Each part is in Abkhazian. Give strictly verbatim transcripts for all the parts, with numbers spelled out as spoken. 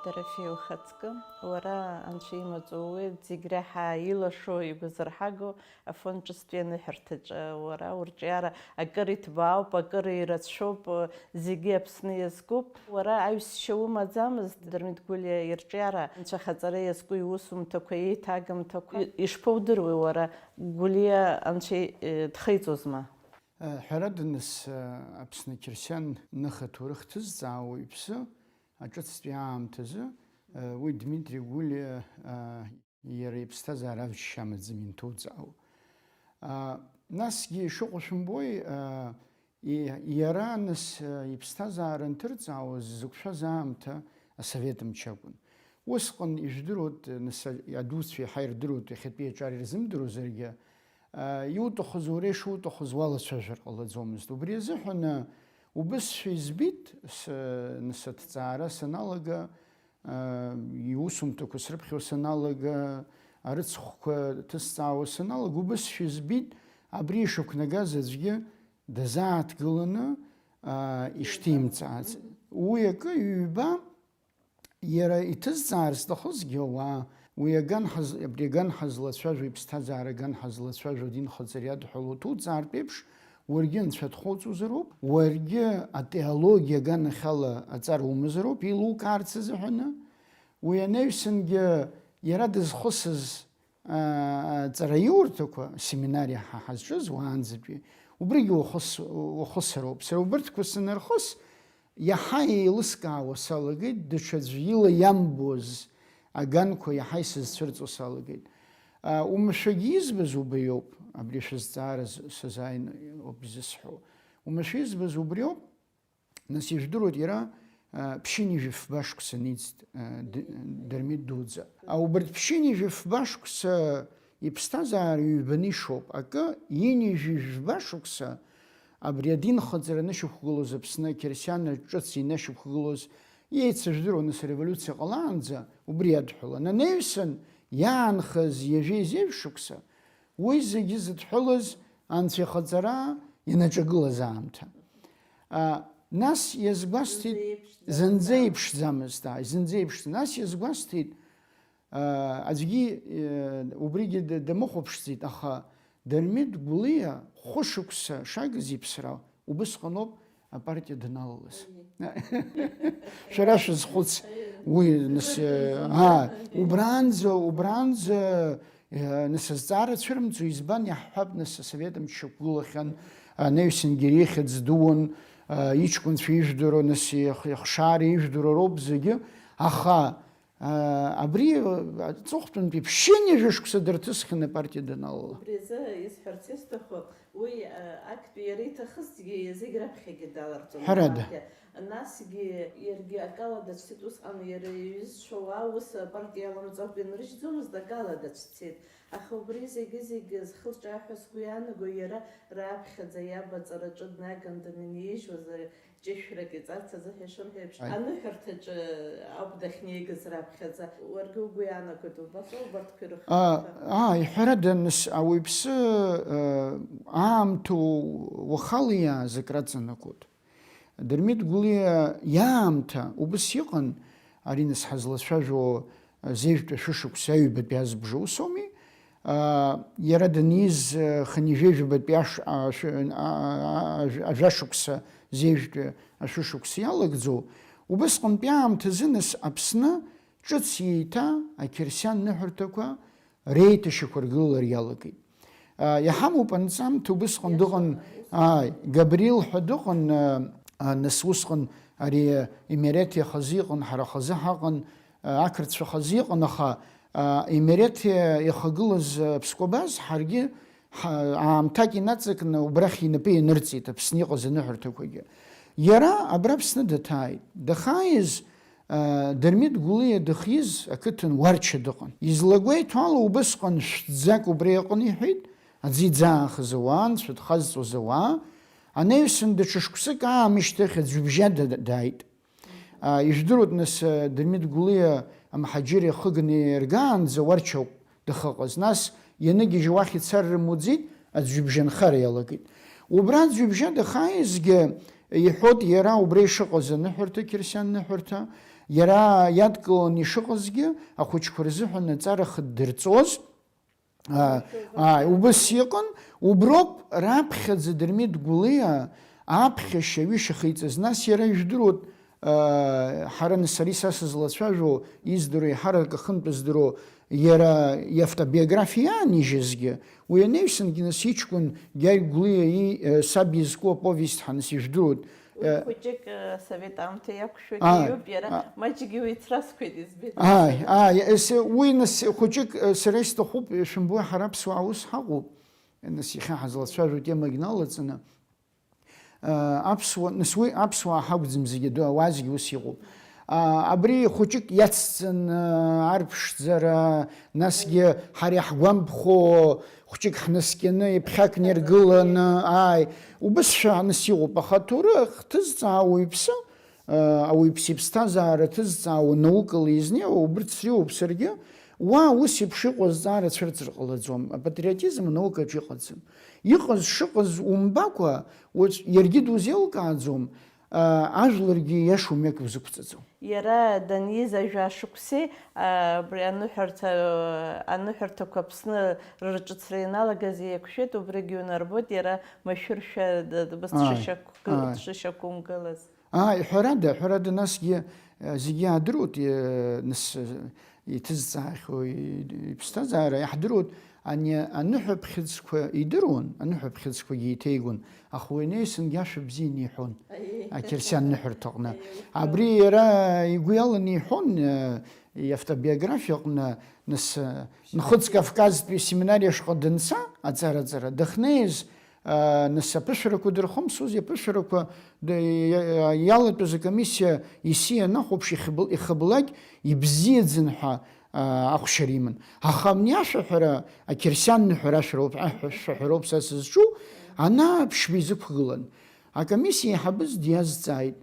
Дорофеиа, ухаҵкы, уара анцәа имаҵ ууеит, зегь реиҳа илашо, игәазырҳаго Афон ҿыцтәи аныҳәарҭаҿы. Уара урҿиара акыр иҭбаауп, акыр ирацәоуп, зегьы Аԥсны иазкуп. Уара аҩсшьа умаӡамызт, Дырмит Гәлиа ирҿиара, анцәахаҵара иазку иусумҭақәа, еиҭагамҭақәа. Ишԥоудыруеи уара, Гәлиа анцәа, э, дхеиҵозма? Ҳәарада, нас, Аԥсны ақьырсиан ныха ҭоурых ҭызҵаауа иԥсы аҿыцтәи аамҭазы, уи Дмитри Гәлиа, иара иԥсҭазаара авчашьа амаӡам инҭоуҵаауа. Насгьы ишыҟоу шәымбои, иара, нас, иԥсҭазаара анҭырҵаауаз зықәшәаз аамҭа асовет мчы акәын. Усҟан ижәдыруеит, нас, адуцәа иаҳа ирдыруеит, иахьатәи аҿар ирзымдыруазаргьы, иуҭахыз уара ишуҭахыз уалацәажәар ҟалаӡомызт. Убри азыҳәан убысшәа избеит, нас, аҭҵаара саналага, иусумҭақәа срыԥхьо саналага, арыцхәқәа ҭысҵаауа саналага, убысшәа избеит, абри ишықәнагаз аӡәгьы дазааҭгыланы ишҭимҵаац. Уи акы ҩба, иара иҭызҵаар зҭахызгьы ауаа, уи аган ҳаз-, абри аган ҳазлацәажәо, иԥсҭазаара аган ҳазлацәажәо, адинхаҵара иадҳәало уҭуҵаартә еиԥш, уаргьы Анцәа дхоуҵозароуп, уаргьы атеологиа аганахьала аҵара умазароуп, еилукаарц азыҳәаны. Уи анаҩсангьы иара дызхысыз, аа, аҵараиурҭақәа, асеминариа ҳа ҳазҿыз уаанӡатәи, убригьы ухыс-, ухысыроуп. Сара убырҭқәа санырхыс, иаҳа еилыскаауа салагеит, даҽаӡә ила иамбоз аганқәа иаҳа исызцәырҵуа салагеит. А, умшәагьы избаз убриоуп, абри шәызҵаара з-, сазааины ауп изысҳәо. Умшәа избаз убриоуп, нас ижәдыруеит иара, а, ԥшьынҩажәи фба шықәса ниҵт, а, д-, Дырмит дуӡӡа. А, убарҭ ԥшьынҩажәи фба шықәса иԥсҭазаара ҩбаны ишоуп. Акы, ҩынҩажәи жәба шықәса абри адинхаҵара анышьақәгылоз, Аԥсны ақьырсианра ҿыц инышьақәгылоз, еицыжәдыруан, нас ареволиуциа ҟалаанӡа убри иадҳәалан. Анаҩсан иаанхаз ҩажәи зежә шықәса, уи зегьы зыдҳәалаз Анцәа ихаҵара ианаҿагылаз аамҭа. А, нас иазгәасҭеит, зынӡа иеиԥшӡамызт, ааи, зынӡа иеиԥшӡам. Нас иазгәасҭеит, аа, аӡәгьы, э, убригьы д-, дамыхәаԥшӡеит, аха Дырмит Гәлиа хәышықәса шагыз иԥсра убысҟаноуп апартиа даналалаз. Шәара шәызхәыц, уи, нас, э, аа, убранӡа, убранӡа, э, нас, азҵаара цәырымҵуа, избан, иаҳҳәап, нас, асовет мчы шьақәгылахьан, анаҩсангьы ихьӡ дуун, э, иҷкәынцәа ижәдыруа, нас, ихшара ижәдыруа роуп зегьы, аха Абри аҵыхәтәантәи ԥшьынҩажәа шықәса дырҭысхьан апартиа даналала. Убри азы исҳәарц исҭаху, уи актәи иара иҭахызҭгьы зегь раԥхьагьы даларҵон. Ҳәарада. Апартиа. Насгьы иаргьы акала дацәцеит, усҟан иара иҩызцәа уа ус апартиа иаламҵакәа инрыжьӡомызт, акала дацәцеит. Аха убри зегьы-зегьы зхы лҿаҳәа сгәы иаанаго, иара раԥхьаӡа иаб аҵараҿы днаган данынижьуаз, ҷышәрак иҵарц азыҳәа ишырҳәо еиԥш, Аи. Аныҳәарҭаҿы ауп дахьнеигаз раԥхьаӡа. Уаргьы угәы иаанагоит, убаҵәҟьа убарҭқәа ирыххо. А, ааи, ҳәарада, нас, ауаҩԥсы, э, аамҭоу уахала иааз акраҵанакуеит. Дырмит Гәлиа иаамҭа убыс иҟан, ари, нас, ҳазлацәажәо, зежәтәи ашәышықәса аҩбатәи азбжа ус ауми? Аа, иара даниз, хынҩажәи жәабатәи ашә-, ашә-, а-, а-, а-, ажәашықәса, зежәтәи ашәышықәса иалагӡоу, убысҟантәи аамҭазы, нас, Аԥсны ҿыц еиҭа ақьырсиан ныҳәарҭақәа реиҭашьақәыргылара иалагеит. Иаҳамоуп анҵамҭа, убысҟан дыҟан, ааи, Габрил ҳәа дыҟан, нас усҟан ари Емереҭ иахазы иҟан, ҳара хазы ҳаҟан, ақырҭцәа хазы иҟан, аха Емереҭ иахагылаз Ԥскәабаз ҳаргьы ҳа-, аамҭак инаҵакны убрахь инапы ианырҵеит Аԥсны иҟаз аныҳәарҭақәагьы. Иара абра Аԥсны даҭааит. Дахааиз, Дырмит Гәлиа дыхиз ақыҭан Уарча дыҟан. Излагәеиҭо ала, убысҟан шәҭӡак убра иҟан, иҳәеит, аӡы иӡаахыз ауаа, анцәа дхазҵоз ауаа. Анаҩсан даҽа шықәсык аамышьҭахь аӡҩыбжьа да-, дааит. Ижәдыруеит, нас, Дырмит Гәлиа амҳаџьыр иахыганы иаргаанӡа Уарча ауп дахыҟаз. Нас ианыгьежьуа уахь ицар рымуӡеит, аӡҩыбжьанхара иалагеит. Убра аӡҩыбжьа дахааизгьы, иҳәоит, иара убра ишыҟаз аныҳәарҭа, қьырсиан ныҳәарҭа, Иара иадкыланы ишыҟазгьы, ахәыҷқәа рзыҳәан аҵара хыддырҵоз, аа, аа, убыс иҟан, уброуп раԥхьаӡа Дырмит Гәлиа аԥхьашьа аҩышьа ахиҵаз. Нас иара, ижәдыруеит, аа, ҳара, нас, ари са сызлацәажәо, издыруа, еиҳарак ахынтә здыруа, иара иавтобиографиа иаанижьызгьы, уи анаҩсангьы, нас, иҷкәын Гьаргь Гәлиа и-, саб изку аповест ҳәа, нас, ижәдыруеит. Уи, э, хәыҷык, э, асовет аамҭа иақәшәогьы, аа, иоуп, иара, аа, маҷгьы уицрасқәеит, избеит. Ааи, ааи, ес-, уи, нас, хәыҷык, э, сара исҭахуп, э, шәымбои, ҳара аԥсуаа ус ҳаҟоуп. Э, нас, иахьа ҳазлацәажәо темагь налаҵаны, э, аԥсуа, нас, уи аԥсуаа ҳакәӡам зегьы, ду-, ауаа зегьы ус иҟоуп. А, абри хәыҷык иацҵаны, арԥшӡара, насгьы ҳара иаҳгәамԥхо, хәҷык ҳнаскьаны, иԥхьакны иргыланы, ааи, убысшәа аныс иҟоуп, аха аҭоурых ҭызҵаауа иԥсы, а, ауаҩԥсы иԥсҭазаара ҭызҵаауа, наукала изнеиуа, убырҭ сриуоуп саргьы, уа ус еиԥш иҟоу азҵаара цәырҵыр ҟалаӡом, апатриотизм анаукаҿ иҟаӡам. Иҟаз шыҟаз умбакәа, уаҵә-, иаргьы дузеилкааӡом, а, ажәларгьы иашоу мҩак узықәҵаӡом. Иара даниз ажәа шықәсеи, а, абри аныҳәарҭа, аныҳәарҭақәа Аԥсны рырҿыцра ианалагаз еиқәшәеит, убригьы унарбоит, иара машәыршәа д-, д-, Ааи, дшышьақәгы-, ааи. Дшышьақәымгылаз. Ааи, ҳәарада, ҳәарада, насгьы, а, зегьы иаадыруеит, и-, нас, а, иҭызҵаахьоу и-, иԥсҭазаара, иаҳдыруеит, ани аныҳәаԥхьыӡқәа идыруан, аныҳәаԥхьыӡқәагьы иҭеигон, аха уи анаҩсангьы ашәа бзианы иҳәон, аиеи, ақьырсиан ныҳәарҭаҟны. Аиеи, уи Абри иара игәы иаланы иҳәон, э, иавтобиографиаҟны, нас, э, Нхыҵ Кавказтәи семинариа ашҟа данца, аҵараҵара, дахьнеиз, э, нас аԥышәарақәа дырхымсузи, аԥышәарақәа д-, иа-, иалатәаз акомиссиа исиа анахәаԥш, ихыбл-, ихыблак ибзиаӡан ҳәа, а, ахәшьара иман. Аха абни ашәаҳәара, ақьырсиан ныҳәара ашәароуп, ашәаҳәароуп са сызҿу, ана ԥшьба изықәгылан. Акомиссиа аиҳабыз диазҵааит,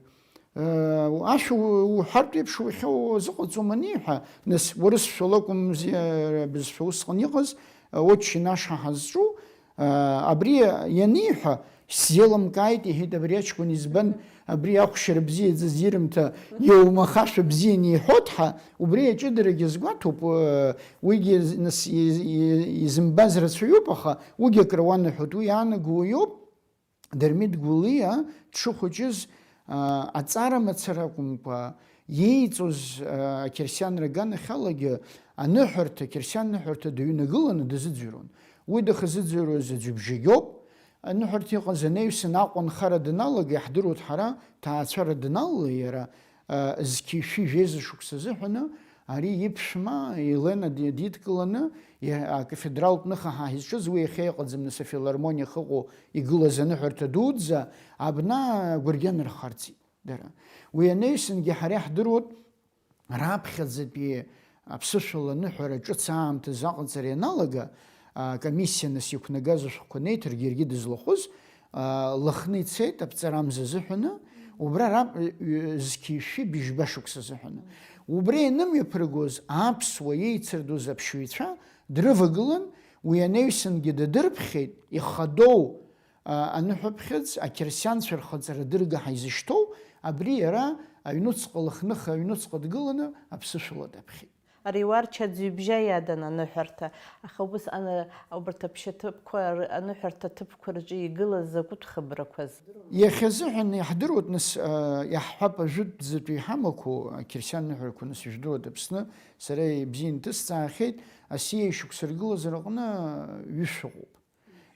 э, ашәа у-, уҳәартә еиԥш уахьа уазыҟаҵом аниҳәа, нас, урысшәа лакәымзи, э, бызшәа усҟан иҟаз, э, отче наш ҳәа ҳазҿу, Абри ианиҳәа, сзеилымкааит, иҳәеит абри аҷкәын, избан абри ахәшьара бзиаӡаз ирымҭа иоумахашәа бзианы иҳәоит ҳәа, убри аҷыдарагьы азгәаҭоуп, уигьы нас и-, и-, изымбаз рацәаҩуп, аха уигьы акры уанаҳәоит, уи иаанаго уиоуп, Дырмит Гәлиа дшыхәыҷыз, аҵара мацара акәымкәа, иеиҵоз, ақьырсианра аганахьалагьы аныҳәарҭа, ақьырсиан ныҳәарҭа дыҩнагыланы дазыӡырҩуан. Уи дахьазыӡырҩуаз аӡә ибжьагьоуп. Аныҳәарҭа иҟаз анаҩсан Аҟәа анхара даналага, иаҳдыруеит ҳара, ҭаацәара даналала иара, а, зқьи шәи жәеиза шықәса азыҳәаны, ари иԥшәма Елена ди-, дидкыланы, иа-, акафедралтә ныха ҳа ҳизҿыз, уи иахьа иҟаӡам, нас, афилармониа ахьыҟоу игылаз аныҳәарҭа дуӡӡа, абна агәыргьан рхарҵеит дара. Уи анаҩсангьы ҳара иаҳдыруеит, раԥхьаӡатәи аԥсышәала аныҳәара ҿыц аамҭазы аҟаҵара ианалага, акомиссиа нас иқәнагаз ашәҟәқәа неиҭаргьы иаргьы дызлахәыз, а, Лыхны ицеит, аԥҵарамза азыҳәаны, убра раб-, ҩ-, зқьи шәи быжьба шықәса азыҳәаны. Убра ианымҩаԥыргоз аԥсуа иеицырдоз аԥшьаҩцәа дрывагылан, уи анаҩсангьы дадырԥхьеит, ихадоу, а, аныҳәаԥхьыӡ, ақьырсианцәа рхаҵара дырга ҳәа изышьҭоу, абри иара аҩнуҵҟа Лыхныха аҩнуҵҟа дгыланы аԥсышәала даԥхьеит. Ари Уарча аӡҩыбжьа иадан аныҳәарҭа, аха убыс ана-, убарҭ аԥшьаҭыԥқәа р-, аныҳәарҭа ҭыԥқәа рҿы игылаз закәытә хыбрақәаз? Иахьазыҳәан иаҳдыруеит, нас, а, иаҳҳәап, ажәытәӡатәи иҳамақәоу, ақьырсиан ныҳәарақәа, нас, ижәдыруеит Аԥсны, сара ибзианы ҭысҵаахьеит, асиа ишықәсыргылаз рыҟны ҩышә ыҟоуп.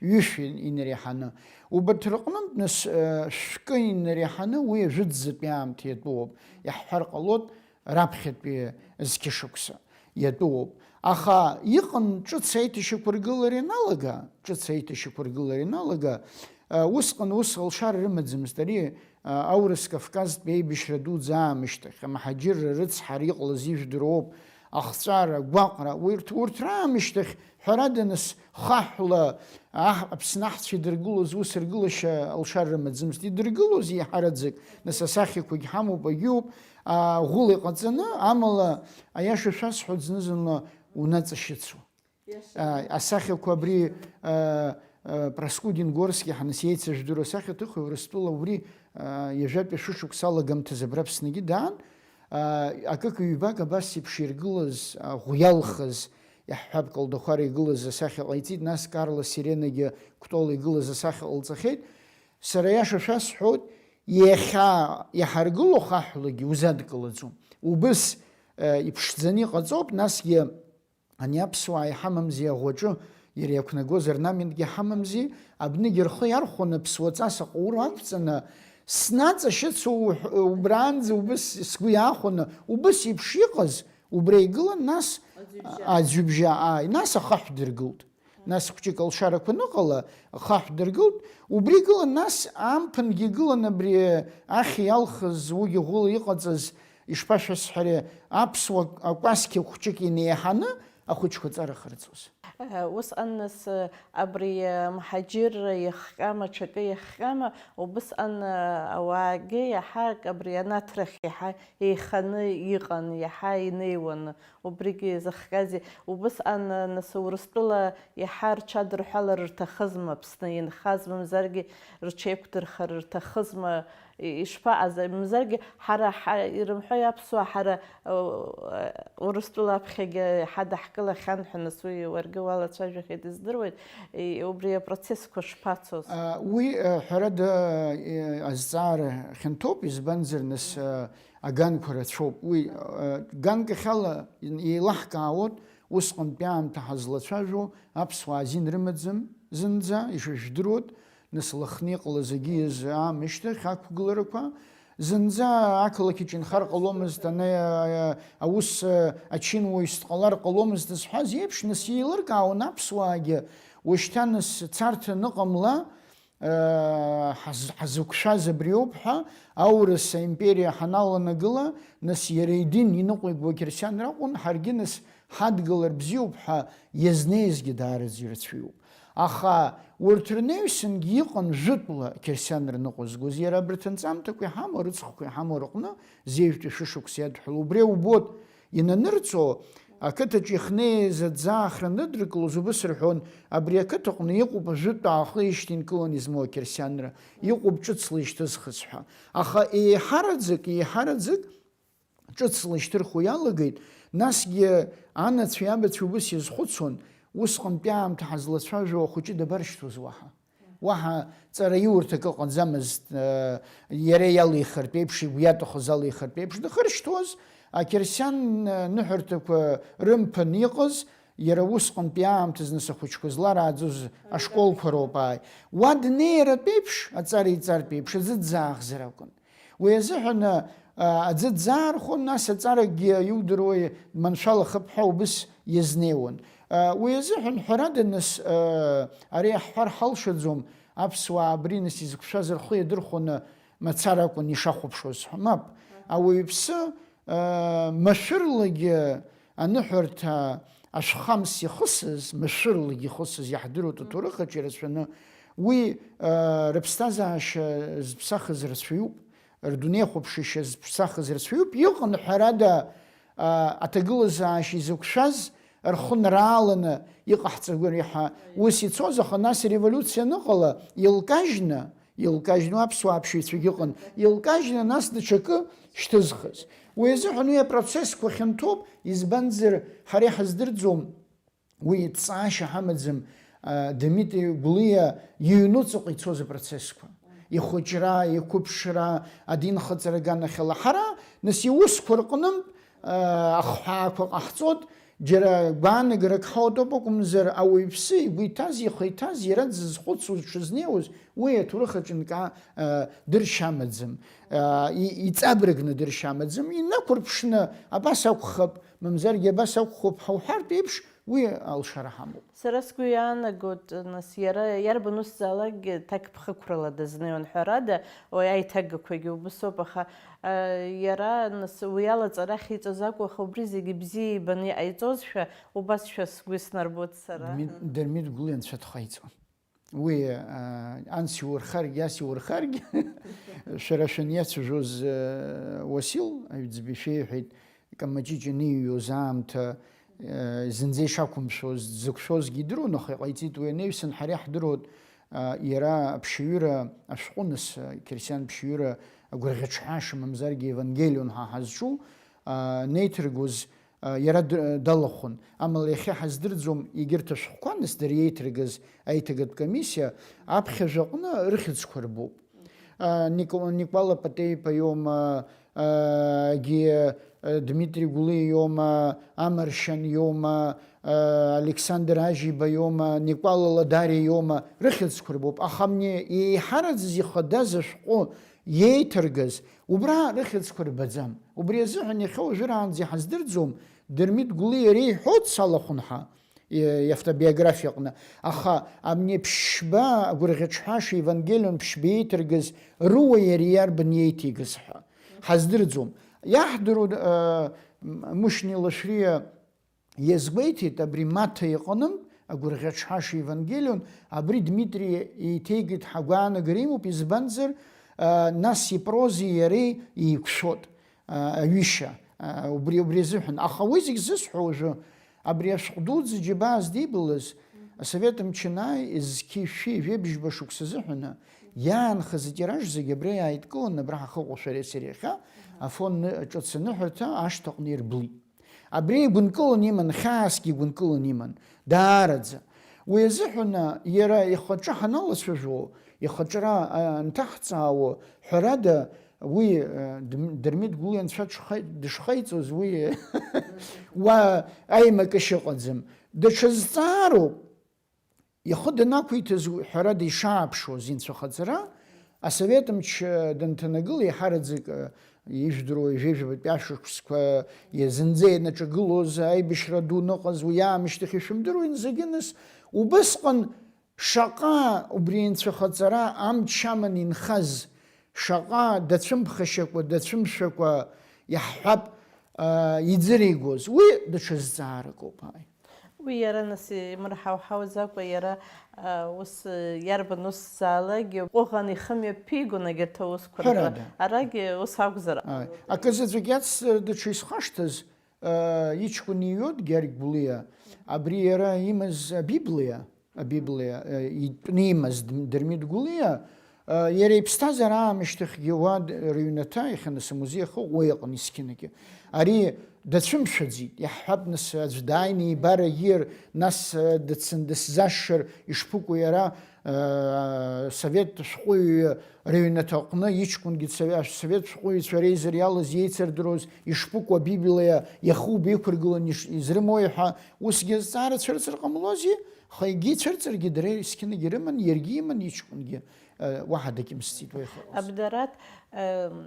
Ҩышә инареиҳаны. Убарҭ рыҟнынтә, нас, э, шәкы инареиҳаны уи ажәытәӡатәи аамҭа иатәуоуп. Иаҳҳәар ҟалоит, раԥхьатәи зқьышықәса иатәуоуп. Аха иҟан ҿыц аиҭашьақәыргылара ианалага, ҿыц аиҭашьақәыргылара ианалага, э, усҟан ус алшара рымаӡамызт. Ари, э, аурыс Кавказтәи аибашьра дуӡӡа аамышьҭахь, амҳаџьырра рыцҳара иҟалаз ижәдыруоуп, ахҵәара, агәаҟра, урҭ, урҭ раамышьҭахь, ҳәарада, нас, хаҳәла аҳ-, Аԥсны аҳцәа идыргылоз ус ргылашьа алшара рымаӡамызт. Идыргылоз еиҳараӡак, нас, асахьақәагь ҳамоуп, агьыуп, а, ӷәыла иҟаҵаны, амала, аиаша шәасҳәоит, зны-зынла унаҵашьыцуа. Иаша. А, асахьақәа абри, а, а, Проскурин Горски ҳаныс иеицыжәдыруа асахьаҭыхҩы Урыстәыла убри, а, ҩажәатәи шәышықәса алагамҭазы абра Аԥсныгьы даан, акык-ҩбак абас еиԥш иргылаз, аӷә иалхыз, иаҳҳәап, Колдахәара игылаз асахьа ҟаиҵеит, нас Карло Сиренагьы Кәтол игылаз асахьа ҟалҵахьеит. Сара аиаша шәасҳәоит, иахьа иҳаргыло хаҳәлагьы узадкылаӡом. Убыс, э, иԥшӡаны иҟаҵоуп, насгьы ани аԥсуаа иҳамамзи аӷәаҿы, иара иақәнагоз орнаментгьы ҳамамзи, абнагьы рхы иархәаны ԥсуаҵас аҟаура ақәҵаны, снаҵашьыцуа уҳ-, убраанӡа убыс сгәы иаахәаны, убыс еиԥш иҟаз, убра игылан, нас аӡҩыбжьа, аӡҩыбжьа, ааи, нас ахаҳә дыргылт. Нас хәҷык алшарақәа аныҟала, ахаҳә дыргылт. Убри гылан, нас амԥынгьы гылан абри ахьи алхыз, уигьы ӷәыла иҟаҵаз, ишԥашәасҳәари, аԥсуа акәасқьа хәҷык инеиҳаны ахәыҷқәа ҵарахырҵоз. Усҟан нас абри амҳаџьырра иахҟьама, аҽакы иахҟьама, убысҟан ауаагьы иаҳа абри анаҭрахь иаҳа еиханы иҟан, иаҳа инеиуан. Убригьы зыхҟьазеи? Убысҟан, нас, Урыстәыла иаҳа рҽадырҳәалар рҭахызма, Аԥсны инхаз, мамзаргьы рҽеиқәдырхар рҭахызма? И-, ишԥаҟаз? Мамзаргьы ҳара ҳа-, ирымҳәои аԥсуаа, ҳара, э, Урыстәыла аԥхьагьы ҳадаҳкылахьан ҳәа, нас уи уаргьы уалацәажәахьеит, издыруеит. И-, убри апроцессқәа шԥацоз? А, уи, э, ҳәарада, э, азҵаара хьанҭоуп, избанзар, нас, э, аганқәа рацәоуп. Уи, э, ганкахьала еилаҳкаауеит, усҟантәи аамҭа ҳазлацәажәо аԥсуаа азин рымаӡам зынӡа, ишыжәдыруеит, нас Лыхны иҟалаз агьиз аамышьҭахь ақәгыларақәа, зынӡа ақалақь иҿы инхар ҟаломызт, ана, э, аус, э, ачынуаҩс дҟалар ҟаломызт зҳәаз еиԥш, нас еилыркаауан аԥсуаагьы, уашьҭа нас царҭа аныҟамла, ҳаз-, ҳазықәшәаз абриоуп ҳәа, аурыс аимпериа ҳаналанагыла, нас иара идин иныҟәигоу ақьырсиан ракәын, ҳаргьы нас ҳадгылар бзиоуп ҳәа иазнеизгьы даараӡа ирацәаҩуп. Аха урҭ рнаҩсангьы иҟан жәытәла ақьырсиан рныҟәызгоз, иара абарҭ анҵамҭақәа иҳамоу, рыҵхқәа иҳамоу рҟны зеижәтәи шәышықәса иадҳәалоу. Убри убоит, инанырҵо, ақыҭаҿы ихнеиз аӡы аахра аныдыркылоз, убыс рҳәон, абри ақыҭаҟны иҟоуп ажәытә аахлеижьҭеи инкыланы измоу ақьырсианра, иҟоуп ҿыцла ишьҭызхыз ҳәа. Аха еиҳараӡак, еиҳараӡак ҿыцла ишьҭырхуа иалагеит, насгьы анацәеи абацәеи убыс иазхәыцуан, усҟантәи аамҭа ҳазлацәажәо ахәыҷы дабаршьҭуаз уаҳа? Уаҳа ҵара иурҭак ыҟаӡамызт, э, иара иалихыртә еиԥш, игәы иаҭахыз алихыртә еиԥш дахыршьҭуаз, ақьырсиан, э, ныҳәарҭақәа рымԥын иҟаз, иара усҟантәи аамҭазы нас ахәыҷқәа зларааӡоз ашколқәа роуп, ааи. Уа днеиратә еиԥш, аҵара иҵартә еиԥш, аӡы дзаахзар акәын. Уи азыҳәан, а, аӡы дзаархон, нас аҵарагьы иудыруеи, маншәалахап ҳәа убыс иазнеиуан. А, уи азыҳәан, ҳәарада, нас, а, ари аҳҳәар ҳалшаӡом, аԥсуаа абри нас изықәшәаз рхы иадырхәаны мацара акәын ишахәаԥшуаз ҳәа. Мап, ауаҩԥсы, а, машәырлагьы аныҳәарҭа ашәхамс ихысыз, машәырлагьы ихысыз иаҳдыруеит аҭоурых аҿы ирацәаны, уи, а, рыԥсҭазаашьа зыԥсахыз рацәаҩуп. Рдунеихәаԥшышьа зыԥсахыз рацәаҩуп, иҟан, ҳәарада, а, аҭагылазаашьа изықәшәаз рхы нрааланы иҟаҳҵагәар иаҳа ус ицоз, аха нас ареволиуциа аныҟала, илкажьны, илкажьны, аԥсуаа аԥшьаҩцәагьы ыҟан, илкажьны нас даҽакы шьҭызхыз. Уи азыҳәан уи апроцессқәа хьанҭоуп, избанзар, ҳара иҳаздырӡом. Уи ҵаашьа ҳамаӡам, а, Дмитри Гәлиа иҩнуҵаҟа ицоз апроцессқәа. Ихәыҷра, иқәыԥшра, адинхаҵара аганахьала. Ҳара, нас, иусқәа рҟнынтә, а, ахҳәаақәа ҟаҳҵоит, џьара гәаанагарак ҳауатәоуп акәымзар, ауаҩԥсы игәы иҭаз, ихы иҭаз, иара дзызхәыцуаз, дшызнеиуаз, уи аҭоурых аҿы нкаа, а, дыршьа амаӡам, а, и-, иҵабыргны дыршьа амаӡам, инақәырԥшны, абас акәхап, мамзаргьы абас акәхап ҳәа уҳәартә еиԥш, Уи алшара ҳамоуп. Сара сгәы иаанагоит, нас, иара иарбан усзаалакгьы ҭакԥхықәрала дазнеиуан, ҳәарада, уи аиҭагақәагьы убысоуп, аха, а, иара, нас, уи ала аҵара ахьиҵоз акәу, аха убри зегьы бзиа ибаны иҟаиҵозшәа, убасшәа сгәы иснарбоит сара. Дмит-, Дырмит Гәлиа анцәа дхаиҵон. Уи, а, анс иурхаргь, ас иурхаргь, шәара шәаниацәажәоз, а, Уасил Аҩӡба ишәеиҳәеит, Камаҷыҷ аниҩуаз аамҭа, э, зынӡа ишақәымшәоз, дзықәшәозгьы идыруан, аха иҟаиҵеит уи анаҩсан, ҳара иаҳдыруан, э, иара аԥшьаҩыра ашәҟәы, нас, э, қьырсиан ԥшьаҩыра агәырӷьаҿҳәаша, мамзаргьы Евангелион ҳәа ҳазҿу, неиҭыргоз иара далахәын. Амала иахьа ҳаздырӡом егьырҭ ашәҟәқәа, нас дара иеиҭыргаз аиҭагатә комиссиа аԥхьажәаҟны рыхьӡқәа рбоуп. Нико-, Никәала Патеиԥа иоума, егьи Дмитри Гәлиа иоума, Амаршьан иоума, Александр Ажьиба иоума, Никәала Ладариа иоума, рыхьӡқәа рбоуп. Аха абни еиҳараӡаз ихадаз ашәҟәы иеиҭаргаз, убра рыхьӡқәа рбаӡам. Убри азыҳәан иахьа уажәраанӡа иҳаздырӡом, Дырмит Гәлиа иара иҳәоит салахәын ҳәа, и-, иавтобиографиаҟны. Аха абни ԥшьба, агәырӷьаҿҳәаша Евангелион ԥшьба иеиҭаргаз руа иара иарбан иеиҭеигаз ҳәа ҳаздырӡом. Иаҳдыруа, э, Мушьни Лашәриа иазгәеиҭеит, абри Маҭа иҟынтә, агәырӷьаҿҳәаша Евангелион, абри Дмитри еиҭеигеит ҳәа агәаанагара имоуп, избанзар, э, нас ипрози иареи еиқәшәот, э, аҩышьа, э, убри, убри азыҳәан. Аха уи зегь зысҳәо уажәы, абри ашәҟә дуӡӡа џьабаа здибалаз, асовет мчы анааи, зқьи шәи жәибжьба шықәса азыҳәаны, иаанхаз атираж зегь абра иааидкыланы, абра ҳахыҟоу шәареи сареи иахьа, афон ны-, ҿыц аныҳәарҭа ашҭаҟны ирблит. Абри игәынкыланы иман, хьаасгьы игәынкыланы иман, даараӡа. Уи азыҳәан, а, иара ихаҿы ҳаналацәажәо, ихаҿра, а, анҭаҳҵаауа, ҳәарада, уи, а, Дм-, Дырмит Гәлиа анцәа дшха-, дышхаиҵоз, уи уа аимакышьа ыҟаӡам. Даҽа зҵаароуп. Ихы данақәиҭыз, ҳәарада, ишааԥшуаз инцәахаҵара, асовет мч данҭанагыла, еиҳараӡак, ижәдыруа ҩажәижәабатәи ашықәсқәа, зынӡа ианаҿагылоз аибашьра ду аныҟаз, уи аамышьҭахь ишәымдыруеи, зегьы, нас, убысҟан шаҟа убри инцәахаҵара амч аман инхаз, шаҟа дацәымԥхашьакәа, дацәымшәакәа, иаҳҳәап, а, иӡыригоз, уи даҽа зҵааракоуп, ааи. Уи иара, нас, имырҳауҳауазакәа, иара, а, ус, а, иарбан усзаалакгьы ҟәыӷан ихы мҩаԥигон егьырҭ аусқәа рҿы. Ҳәарада. Арагьы ус акәзар. Ааи. Акы заҵәык иацсҵар, даҽа исхашҭыз, а, иҷкәын иҩуеит Гьаргь Гәлиа. Абри иара имаз Абиблиа, Абиблиа, а, итәны имаз Дм-, Дырмит Гәлиа, Иара иԥсҭазаара аамышьҭахьгьы уа д-, рыҩнаҭа, иахьаныс амузеи ахы уи аҟны, есқьынагьы. Ари дацәымшәаӡеит, иаҳҳәап, нас, аӡә дааины ибар агьир, нас, дыццан дысзашшыр ишԥыкәу иара, э, совет шәҟәыҩҩы рыҩнаҭаҟны иҷкәынгьы сове-, совет шәҟәыҩҩцәа реизар иалаз иеицырдыруаз ишԥыкәу Абиблиа иахуба иқәыргыланы иш-, изрымои ҳәа, усгьы азҵаара цәырҵыр ҟамлози? Аха егьи цәырҵыргьы дара есқьынагьы рыман, иаргьы иман иҷкәынгьы. Уаҳа дагьымсӡеит уи иҟалаз. Абдарат,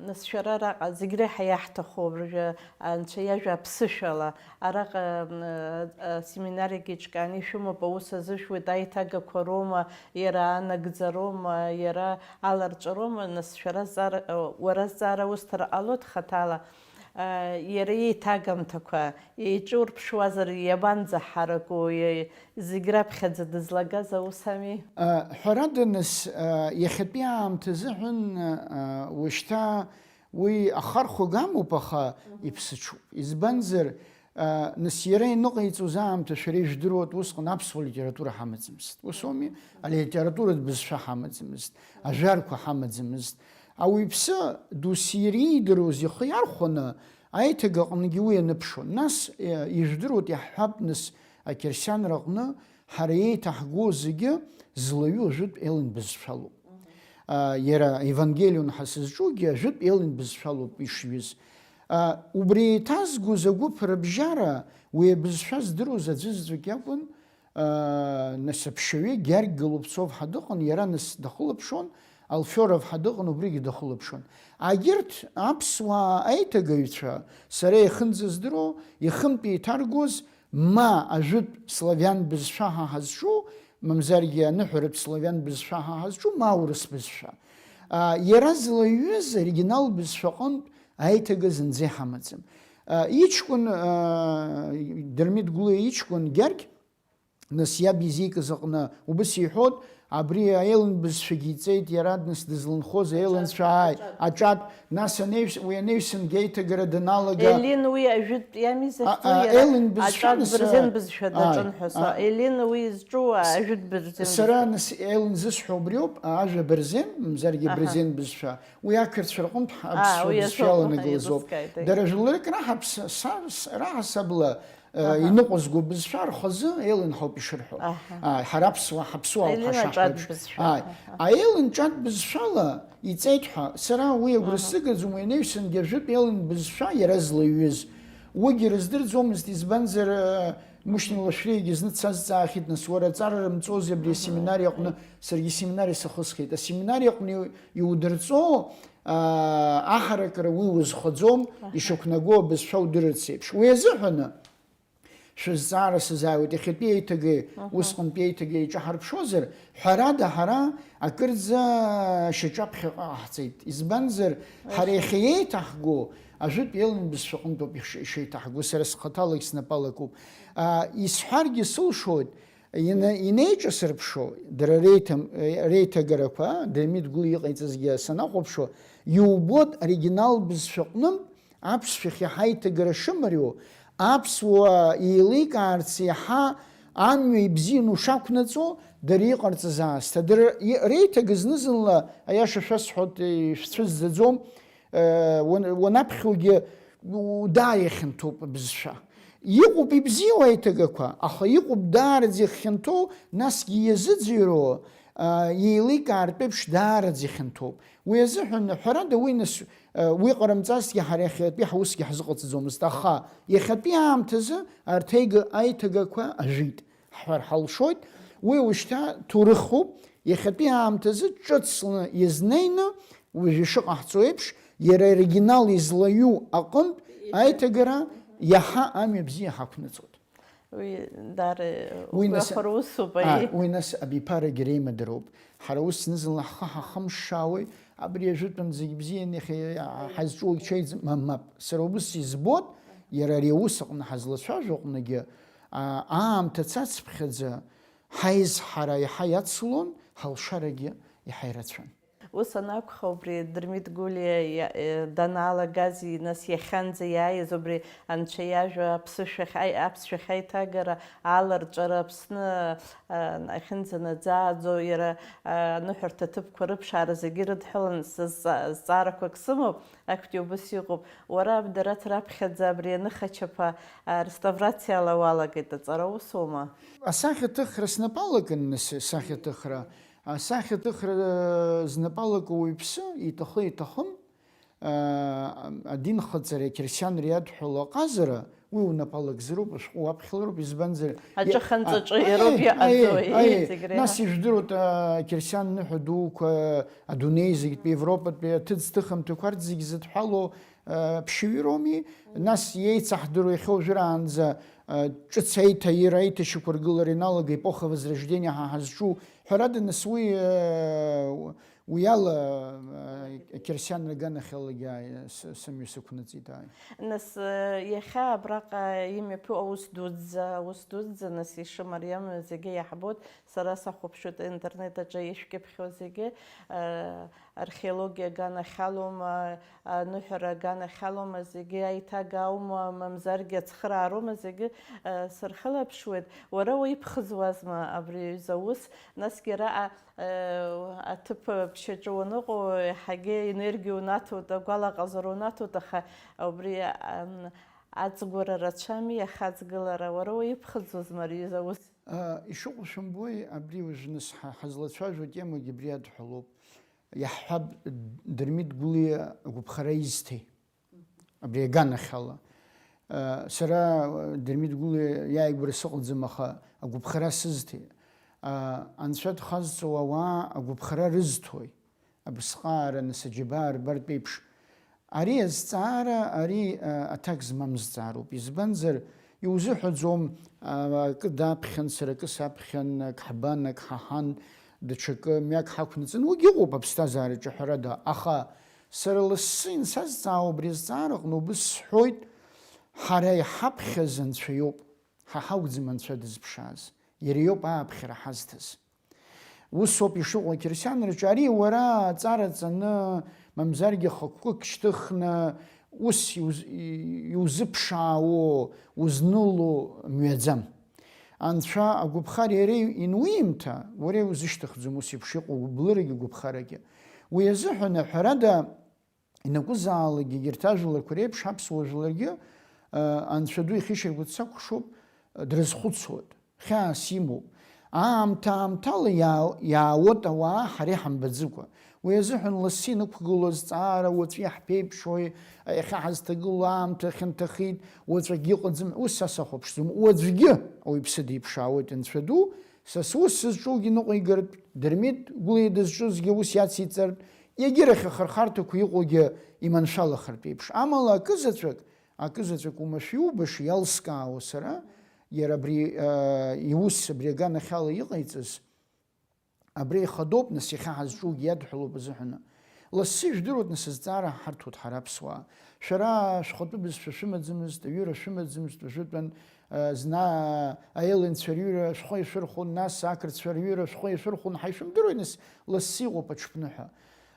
нас шәара араҟа зегь реиҳа иаҳҭаху абыржәы Анцәа иажәа аԥсышәала, араҟа, м, а, асеминариагьы еиҿкааны ишәымоуп, аус азышәуеит, аиҭагақәа роума, иара анагӡароума, иара аларҵәароума, нас шәара зҵаара, а, уара зҵаара усҭар ҟалоит хаҭала, а, иара иеиҭагамҭақәа еиҿурԥшуазар иабанӡаҳараку, иа-, Зегь раԥхьаӡа дызлагаз аус ами? А, ҳәарада, нас, а, иахьатәи аамҭа азыҳәан, а, уажәшьҭа уи ахархәага амоуп, аха Мгм. Иԥсыҽуп. Избанзар, а, нас иара ианыҟаиҵоз аамҭа шәара ижәдыруа, усҟан аԥсуа литература ҳамаӡамызт. Ус ауми? Алитературатә бызшәа ҳамаӡамызт, ажәарқәа ҳамаӡамызт. Ауаҩԥсы досиер иидыруаз ихы иархәаны, аиҭагаҟынгьы уи аныԥшуан. Нас, э, ижәдыруеит, иаҳҳәап, нас, ақьырсианраҟны ҳара еиҭаҳгоу зегьы злаҩу ажәытә Елен бызшәалоуп. А, иара Евангелион ҳәа сызҿугьы ажәытә Елен бызшәалоуп ишҩыз. А, убри еиҭазгоз агәыԥ рыбжьара уи абызшәа здыруаз аӡәы заҵәык иакәын, Нас аԥшьаҩы Гьаргь Голубцов ҳәа дыҟан, иара нас дахылаԥшуан, Алферов ҳәа дыҟан, убригьы дахылаԥшуан. Агьырҭ аԥсуаа аиҭагаҩцәа, сара иахьынӡаздыруа, ихынтә еиҭаргоз, ма ажәытә славиан бызшәа ҳәа ҳазҿу, мамзаргьы аныҳәаратә славиан бызшәа ҳәа ҳазҿу, ма аурыс бызшәа. А, иара злаҩыз оригинал бызшәаҟынтә аиҭага зынӡа иҳамаӡам. А, иҷкәын, а, Дырмит Гәлиа иҷкәын Гьаргь, Нас иаб изикыз аҟны убыс иҳәоит, Абри аелын бызшәагьы иҵеит, иара днас дызлынхоз аелынцәа, ааи, аҿатә, нас анаҩс-, уи анаҩсангьы аиҭагара даналага. Елин уи ажәытә иами захьӡу, а, а, иара елын бызшәа аҿатә нас, бырзен а, бызшәа даҿын ҳәа са. Елин уи изҿу ажәытә бырзен бызшәа. Сара нас елын зысҳәо убриоуп, ажәа бырзен, мзаргьы, аҳа, бырзен бызшәа. Уи ақырҭцәа рҟынтә ҳа-, аԥсуа бызшәа иаланагылаз ауп. Дара жәларык раҳаԥс-, са-, с-, раҳасабала, э, аҳа, иныҟәызго бызшәа рхазы елын ҳауп ишырҳәо. Аҳа. А, ҳара аԥсуаа, ҳаԥсуаа ауп ҳашаҳҳәо еиԥш. Аҳа. Аелын ҿатә бызшәала иҵеит ҳәа, сара уи агәра, аҳа, сзыгаӡом, уи анаҩсангьы ажәытә елын бызшәа иара злаҩыз. Уигьы рыздырӡомызт, избанзар, э, Мушьни Лашәриагьы зны дсазҵаахьеит, нас, уара аҵара рымҵози абри, аҳа, асеминариа аҟны, саргьы семинариа сахысхьеит. Асеминариа аҟны иу-, иудырҵо, аа, аҳаракыра уи узхаӡом, аҳа, ишықәнаго абызшәа удырырц еиԥш. Уи азыҳәаны шәызҵаара сазааиуеит, иахьатәи аиҭагеи, аҳа, усҟантәи аиҭагеи еиҿаҳарԥшуазар, ҳәарада, ҳара акырӡа шьаҿаԥхьаҟа ҟаҳҵеит. Избанзар, ҳара, аиҳа, иахьа иеиҭаҳго ажәытә елын бызшәа аҟынтәоуп иш-, ишеиҭаҳго, сара схаҭалагь снапы алакуп. Аа, исҳәаргьы сылшоит, Ина-, инеиҿасырԥшуа, дара реиҭам-, реиҭагарақәа, Дырмит Гәлиа иҟаиҵазгьы санахәаԥшуа, иубоит, оригинал бызшәаҟнытә аԥсшәахь иаҳа аиҭагара шымариоу, аԥсуаа еиликаарц иаҳа амҩа ибзианы ушақәнаҵо, дара иҟарҵаз аасҭа. Дара и-, реиҭага зны-зынла, аиаша шәасҳәоит, ишәцәызӡаӡом, Э, уан-, уанаԥхьогьы, у-, даа иахьанҭоуп абызшәа. Иҟоуп ибзиоу аиҭагақәа, аха иҟоуп даараӡа ихьанҭоу, насгьы иазыӡырҩуа, а, еиликаартә еиԥш даараӡа ихьанҭоуп. Уи азыҳәан, ҳәарада, уи нас, а, уи ҟарымҵазҭгьы ҳара иахьатәи ҳусгьы ҳзыҟаҵаӡомызт, аха иахьатәи аамҭазы арҭ аига-, аиҭагақәа ажәит. Ҳҳәар ҳалшоит, уи ушьҭа ҭоурыхуп, иахьатәи аамҭазы ҿыцны иазнеины, уажәы ишыҟаҳҵо еиԥш, иара аоригинал излаҩу аҟынтә аиҭагара иаҳа амҩа бзиа ҳақәнаҵоит. Уи даара уи нас, гәахәара усуп, а, аиеи. Уи нас абиԥарагьы реимадароуп. Ҳара ус зны-зынла ҳхы ҳахымшшаауеи, абри ажәытәан зегь бзианы иахьа ҳазҿу ачаиӡ-, ма-, мап. Сара убыс избоит, иара ари аус аҟны ҳазлацәажәо аҟныгьы, а, аамҭа цацԥхьаӡа ҳаизҳара иаҳа иацлон, ҳалшарагьы иаҳа ирацәан. Ус анакәха, убри Дырмит Гәлиа иа-, э, даналагаз, и-, нас иахьанӡа иааиз убри Анцәа иажәа аԥсышәахь, аи-, аԥсшәахь аиҭагара, аларҵәара Аԥсны, а, ахьынӡанаӡааӡо, иара, а, аныҳәарҭа ҭыԥқәа рыԥшаара зегьы ирыдҳәалан сызҵа-, зҵаарақәак сымоуп, актәи убыс иҟоуп. Уара, Абдарат, раԥхьаӡа абри аныхачаԥа, а, реставрациала уалагеит, аҵара усоума? Асахьаҭыхра снапы алакын, нас, сахьаҭыхра. Асахьаҭыхра знапы алаку уаҩԥсы, иҭахы-иҭахым, аа, адинхаҵареи ақьырсианреи иадҳәалоу аҟазара, уи унапы алакзароуп, ашәҟәы уаԥхьалароуп, избанзар, аҿыханҵаҿы иа-, иароуп аи, иаҟаӡоу, аи, иеи, аи, зегь реиҳа. Нас ижәдыруеит, ақьырсиан ныҳәа дуқәа, адунеи зегьтәи, Европатәи аҭыӡ-ҭыхымҭақәа, арҭ зегь зыдҳәалоу, аа, ԥшьаҩыроуми, нас иеицаҳдыруа иахьа уажәраанӡа, аа, ҿыц аиҭаира, аиҭашьақәыргылара иналага епоха Возрождения ҳа ҳазҿу, ҳәарада, нас уи, аа, Уи ала, э, ақьырсианра аганахьалагьы, ааи, с-, сымҩа сықәнаҵеит, ааи. Нас, э, иахьа абраҟа имҩаԥу аус дуӡӡа, аус дуӡӡа, нас ишымариам зегьы иаҳбоит, сара сахәаԥшуеит аинтернет аҿы ишәкьыԥхьу зегьы, э, археологиа аганахьалоума, аныҳәара аганахьалоума зегьы, аиҭага аума, мамзаргьы ацхыраароума зегьы, э, сырхылаԥшуеит. Уара уиԥхыӡуазма абри аҩыза аус, насгьы араҟа Аҭыԥ ԥшьаҿы уаныҟоу, еиҳагьы енергиа унаҭоит, агәалаҟазара унаҭоит, аха убри, ам, аҵгәара рацәами, иахаҵгылара. Уара уиԥхыӡуазма ари аус? А, ишыҟоу шәымбои, абри уажә нас ҳа-, ҳазлацәажәо атемагьы абри адҳәалоуп. Иаҳҳәап, Дырмит Гәлиа агәаԥхара изҭеи? Абри аганахьала. Сара Дырмит Гәлиа иааигәара сыҟаӡам, аха агәаԥхара сызҭеит. Анцәа дхазҵо ауаа агәаԥхара рызҭои? Абысҟаара, нас аџьабаа рбартә еиԥш. Ари азҵаара, ари аҭак змам зҵаароуп. Избанзар, иузыҳәаӡом, акы даԥхьан, сара акы саԥхьан, ак ҳбан, ак ҳаҳан, даҽакы, мҩак ҳақәнаҵан, уигь ыҟоуп аԥсҭазаараҿы, ҳәарада. Аха Сара лассы инсазҵаауа абри азҵаара аҟны убыс сҳәоит, ҳара иҳаԥхьаз Анцәа иоуп, ҳа ҳакәӡам Анцәа дызԥшааз, иара иоуп ааԥхьара ҳазҭаз. Ус ауп ишыҟоу ақьырсианраҿы. Ари уара аҵара ҵаны, мамзаргьы хықәкык шьҭыхны, ус иуз-, и-, иузыԥшаауо, узныло мҩаӡам. Анцәа агәаԥхар иара инуимҭа, уара иузышьҭыхӡом ус еиԥш иҟоу гәыблырагьы гәаԥхарагьы. Уи азыҳәан, ҳәарада, ианакәызаалакгьы егьырҭ ажәларқәа реиԥш аԥсуа жәларгьы, а, Анцәа ду ихьышьаргәыҵ сакәхшоуп, а, дрызхәыцуеит, хьаас имоуп. Аамҭа-аамҭала иаа-, иаауеит ауаа ҳара иҳамбаӡыкәа. Уи азыҳәан лассы инықәгылоу азҵаара уаҵәы иаҳԥеиԥшуеи, иахьа ҳазҭагылоу аамҭа хьанҭахеит, уаҵәагьы ыҟаӡам, ус са сахәаԥшӡом. Уаҵәгьы ауаҩԥсы диԥшаауеит Анцәа ду, са сус сызҿугьы ныҟәигартә, Дырмит Гәлиа дызҿызгьы ус иациҵартә, егьырахь ахырхарҭақәа иҟоугьы иманшәалахартә еиԥш. Амала акызаҵәык, акызаҵәык уамашәа иубаша, иалскаауа сара, иара абри, а, иус абри аганахьала иҟаиҵаз, абри ихадоуп, нас, иахьа ҳазҿугьы иадҳәалоуп азыҳәаны. Лассы ижәдыруеит, нас, азҵаара ҳарҭоит ҳара аԥсуаа. Шәара шәхатәы бызшәа шәымаӡамызт, аҩыра шәымаӡамызт, уажәытәан, а, зны аеллинцәа рҩыра шәхы иашәырхәон, нас ақырҭцәа рҩыра шәхы иашәырхәон, ҳаишәымдыруеи, нас, лассы иҟоуп аҽԥныҳәа.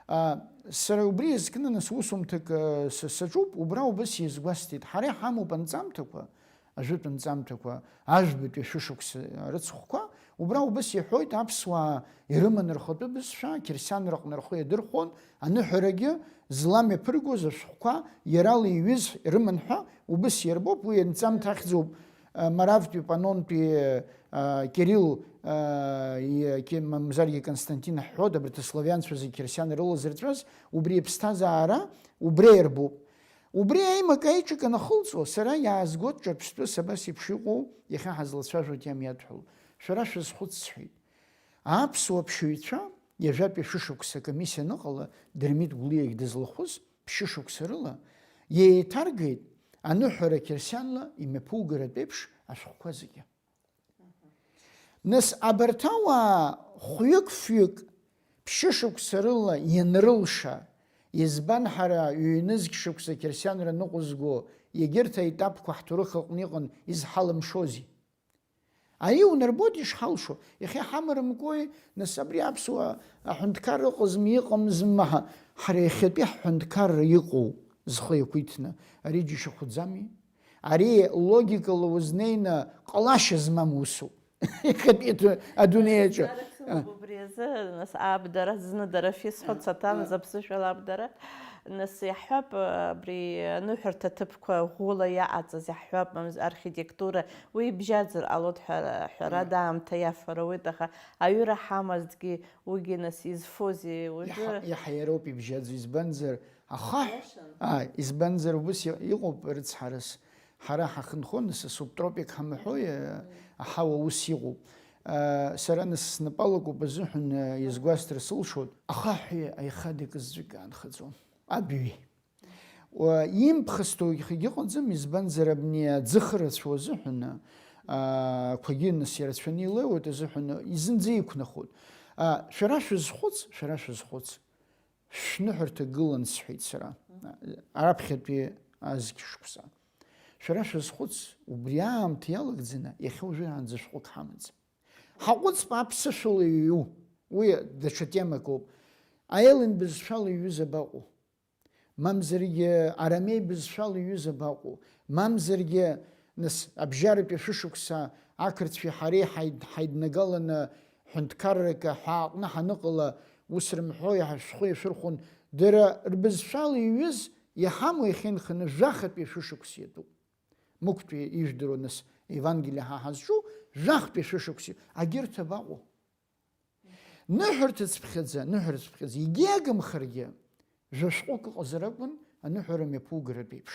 А, сара убри иазкны, нас, усумҭак, а, са-, саҿуп, убра убас иазгәасҭеит, ҳара иҳамоуп анҵамҭақәа, ажәытә нҵамҭақәа, ажәбатәи ашәышықәса рыцхәқәа, убра убас иҳәоит, аԥсуаа ирыман рхатәы бызшәа, ақьырсианра аҟны рхы иадырхәон, аныҳәарагьы злам иаԥыргоз ашәҟәқәа иарала иҩыз рыман ҳәа убас иарбоуп, уи анҵамҭа ахьӡуп, а, Маравтәи, Панонтәи, а, Кирилл, а, и-, ки-, мамзаргьы Константин ҳҳәоит, абарҭ аславианцәа зегь қьырсиан рылазырҵәаз, убри иԥсҭазаара убри аирбоуп. Убри аимак аиҿак анахылҵуа, сара иаазгоит ҿырԥштәыс абас еиԥш иҟоу, иахьа ҳазлацәажәо атема иадҳәалоуп. Шәара шәазхәыц, сҳәеит. Аԥсуа ԥшьаҩцәа, ҩажәатәи шәышықәса акомиссиа аныҟала, Дырмит Гәлиагь дызлахәыз, ԥшьышықәса рыла, еиҭаргеит аныҳәара қьырсианла имҩаԥугаратә еиԥш ашәҟәқәа зегьы. Нас абарҭ ауаа хәҩык-фҩык ԥшьышықәса рыла ианрылша, избан ҳара ҩ-нызқь шықәса қьырсианра ныҟәызго, егьырҭ аетапқәа ҳҭоурых аҟны иҟан, изҳалымшозеи? Ари унарбоит ишҳалшо, иахьа ҳамарамкуеи, нас абри аԥсуа аҳәынҭқарра ыҟазма, иҟамзма, ҳа-, ҳара иахьатәи ҳҳәынҭқарра иҟоу зхы иақәиҭны, ари џьашьахәӡами? Ари логикала узнеины ҟалашьа змам усуп. Иахьатәи аду-, адунеи аҿы. Даара исымоуп убри азы, нас, абдара, зны дара шәисҳәо, саҭамыз аԥсышәала абдара. Нас иаҳҳәап, абри аныҳәарҭа ҭыԥқәа ӷәӷәала иаҟаҵаз иаҳҳәап, мамз-, архитектура, уи ибжьаӡыр ҟалоит ҳәа, ҳәарада, аамҭа иафар ауеит, аха аҩыра ҳамазҭгьы, уигьы, нас, изфозеи уажәы? Иаҳа, иаҳа иароуп ибжьаӡу, избанзар, ахаҳә, Иашан. Ааи, избанзар, убыс иа-, иҟоуп рыцҳарас. Ҳара ҳахынҳәны са субтропик ҳамҳәои, аҳауа ус иҟоуп. Сара нас снапы алакуп азыҳәан, иазгәасҭар сылшоит, ахаҳәи аихади акы заҵәык аанхаӡом. Абҩеи. Уа, имԥхасҭоу иахьагьы ыҟаӡам, избанзар, абни аӡы хырацәоу азыҳәан, ақәагьы нас ирацәаны илеиуеит азыҳәан, изынӡа иқәнахуеит. Шәара шәызхәыц, шәара шәызхәыц. Шәныҳәарҭа гылан, сҳәеит сара, раԥхьатәи азқь шықәса. Шәара шәазхәыц, убри аамҭа иалагӡаны иахьа уажәраанӡа шәҟәык ҳамаӡам. Ҳаҟәыҵп аԥсышәала иҩу, уи даҽа темак ауп. Аеллин бызшәала иҩыз абаҟоу? Мамзаргьы арамеи бызшәала иҩыз абаҟоу? Мамзаргьы, нас, абжьаратәи шәышықәса ақырҭцәеи ҳареи ҳаид-, ҳаиднагаланы ҳәынҭқаррак аҳәааҟны ҳаныҟала, ус рымҳәои, ҳашәҟәы иашәырхәон, дара рбызшәала иҩыз иҳамоу иахьынханы жәахатәи шәышықәса иатәуп. Мықәтәи ижәдыруа, нас, Евангелие ҳа ҳазҿу, жәахатәи шәышықәса, агьырҭ абаҟоу? Ныҳәарҭацыԥхьаӡа, ныҳәарҭацыԥхьаӡа, егьиагымхаргьы, жәа шәҟәык ыҟазар акәын аныҳәара мҩаԥугаратә еиԥш.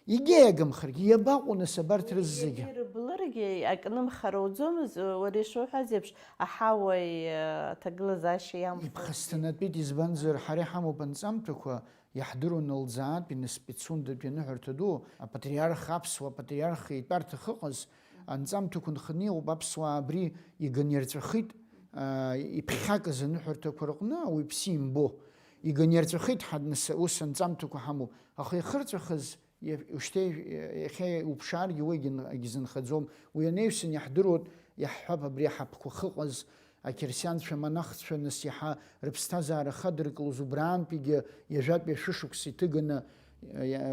Егьиагымхаргьы, иабаҟоу, нас, абарҭ рызегьы? Егьи рыблыргьы акнымхара уӡомызт, уара ишуҳәаз еиԥш, аҳауеи, э, аҭагылазаашьеи иамхозҭгьы. Иԥхасҭанатәит, избанзар, ҳара иҳамоуп анҵамҭақәа, иаҳдыруан Лӡаатәи, нас, Пицундатәи аныҳәарҭа ду, апатриарх, аԥсуа патриарх итәарҭа ахьыҟаз, анҵамҭақәа нханы иҟоуп, аԥсуаа абри иганы ирҵәахит, аа, иԥхьакыз аныҳәарҭақәа рҟны ауаҩԥсы имбо. Иганы ирҵәахит ҳа, нас, ус анҵамҭақәа ҳамоуп. Аха иахырҵәахыз, иа-, ушьҭа, иахьа иуԥшааргьы уигьы н-, егьзынхаӡом. Уи анаҩсан иаҳдыруеит, иаҳҳәап, абри аҳаԥқәа ахьыҟаз, Ақьырсианцәа, амонахцәа, нас иаҳа рыԥсҭазаара хадыркылоз, убраантәигьы ҩажәатәи ашәышықәса иҭыганы,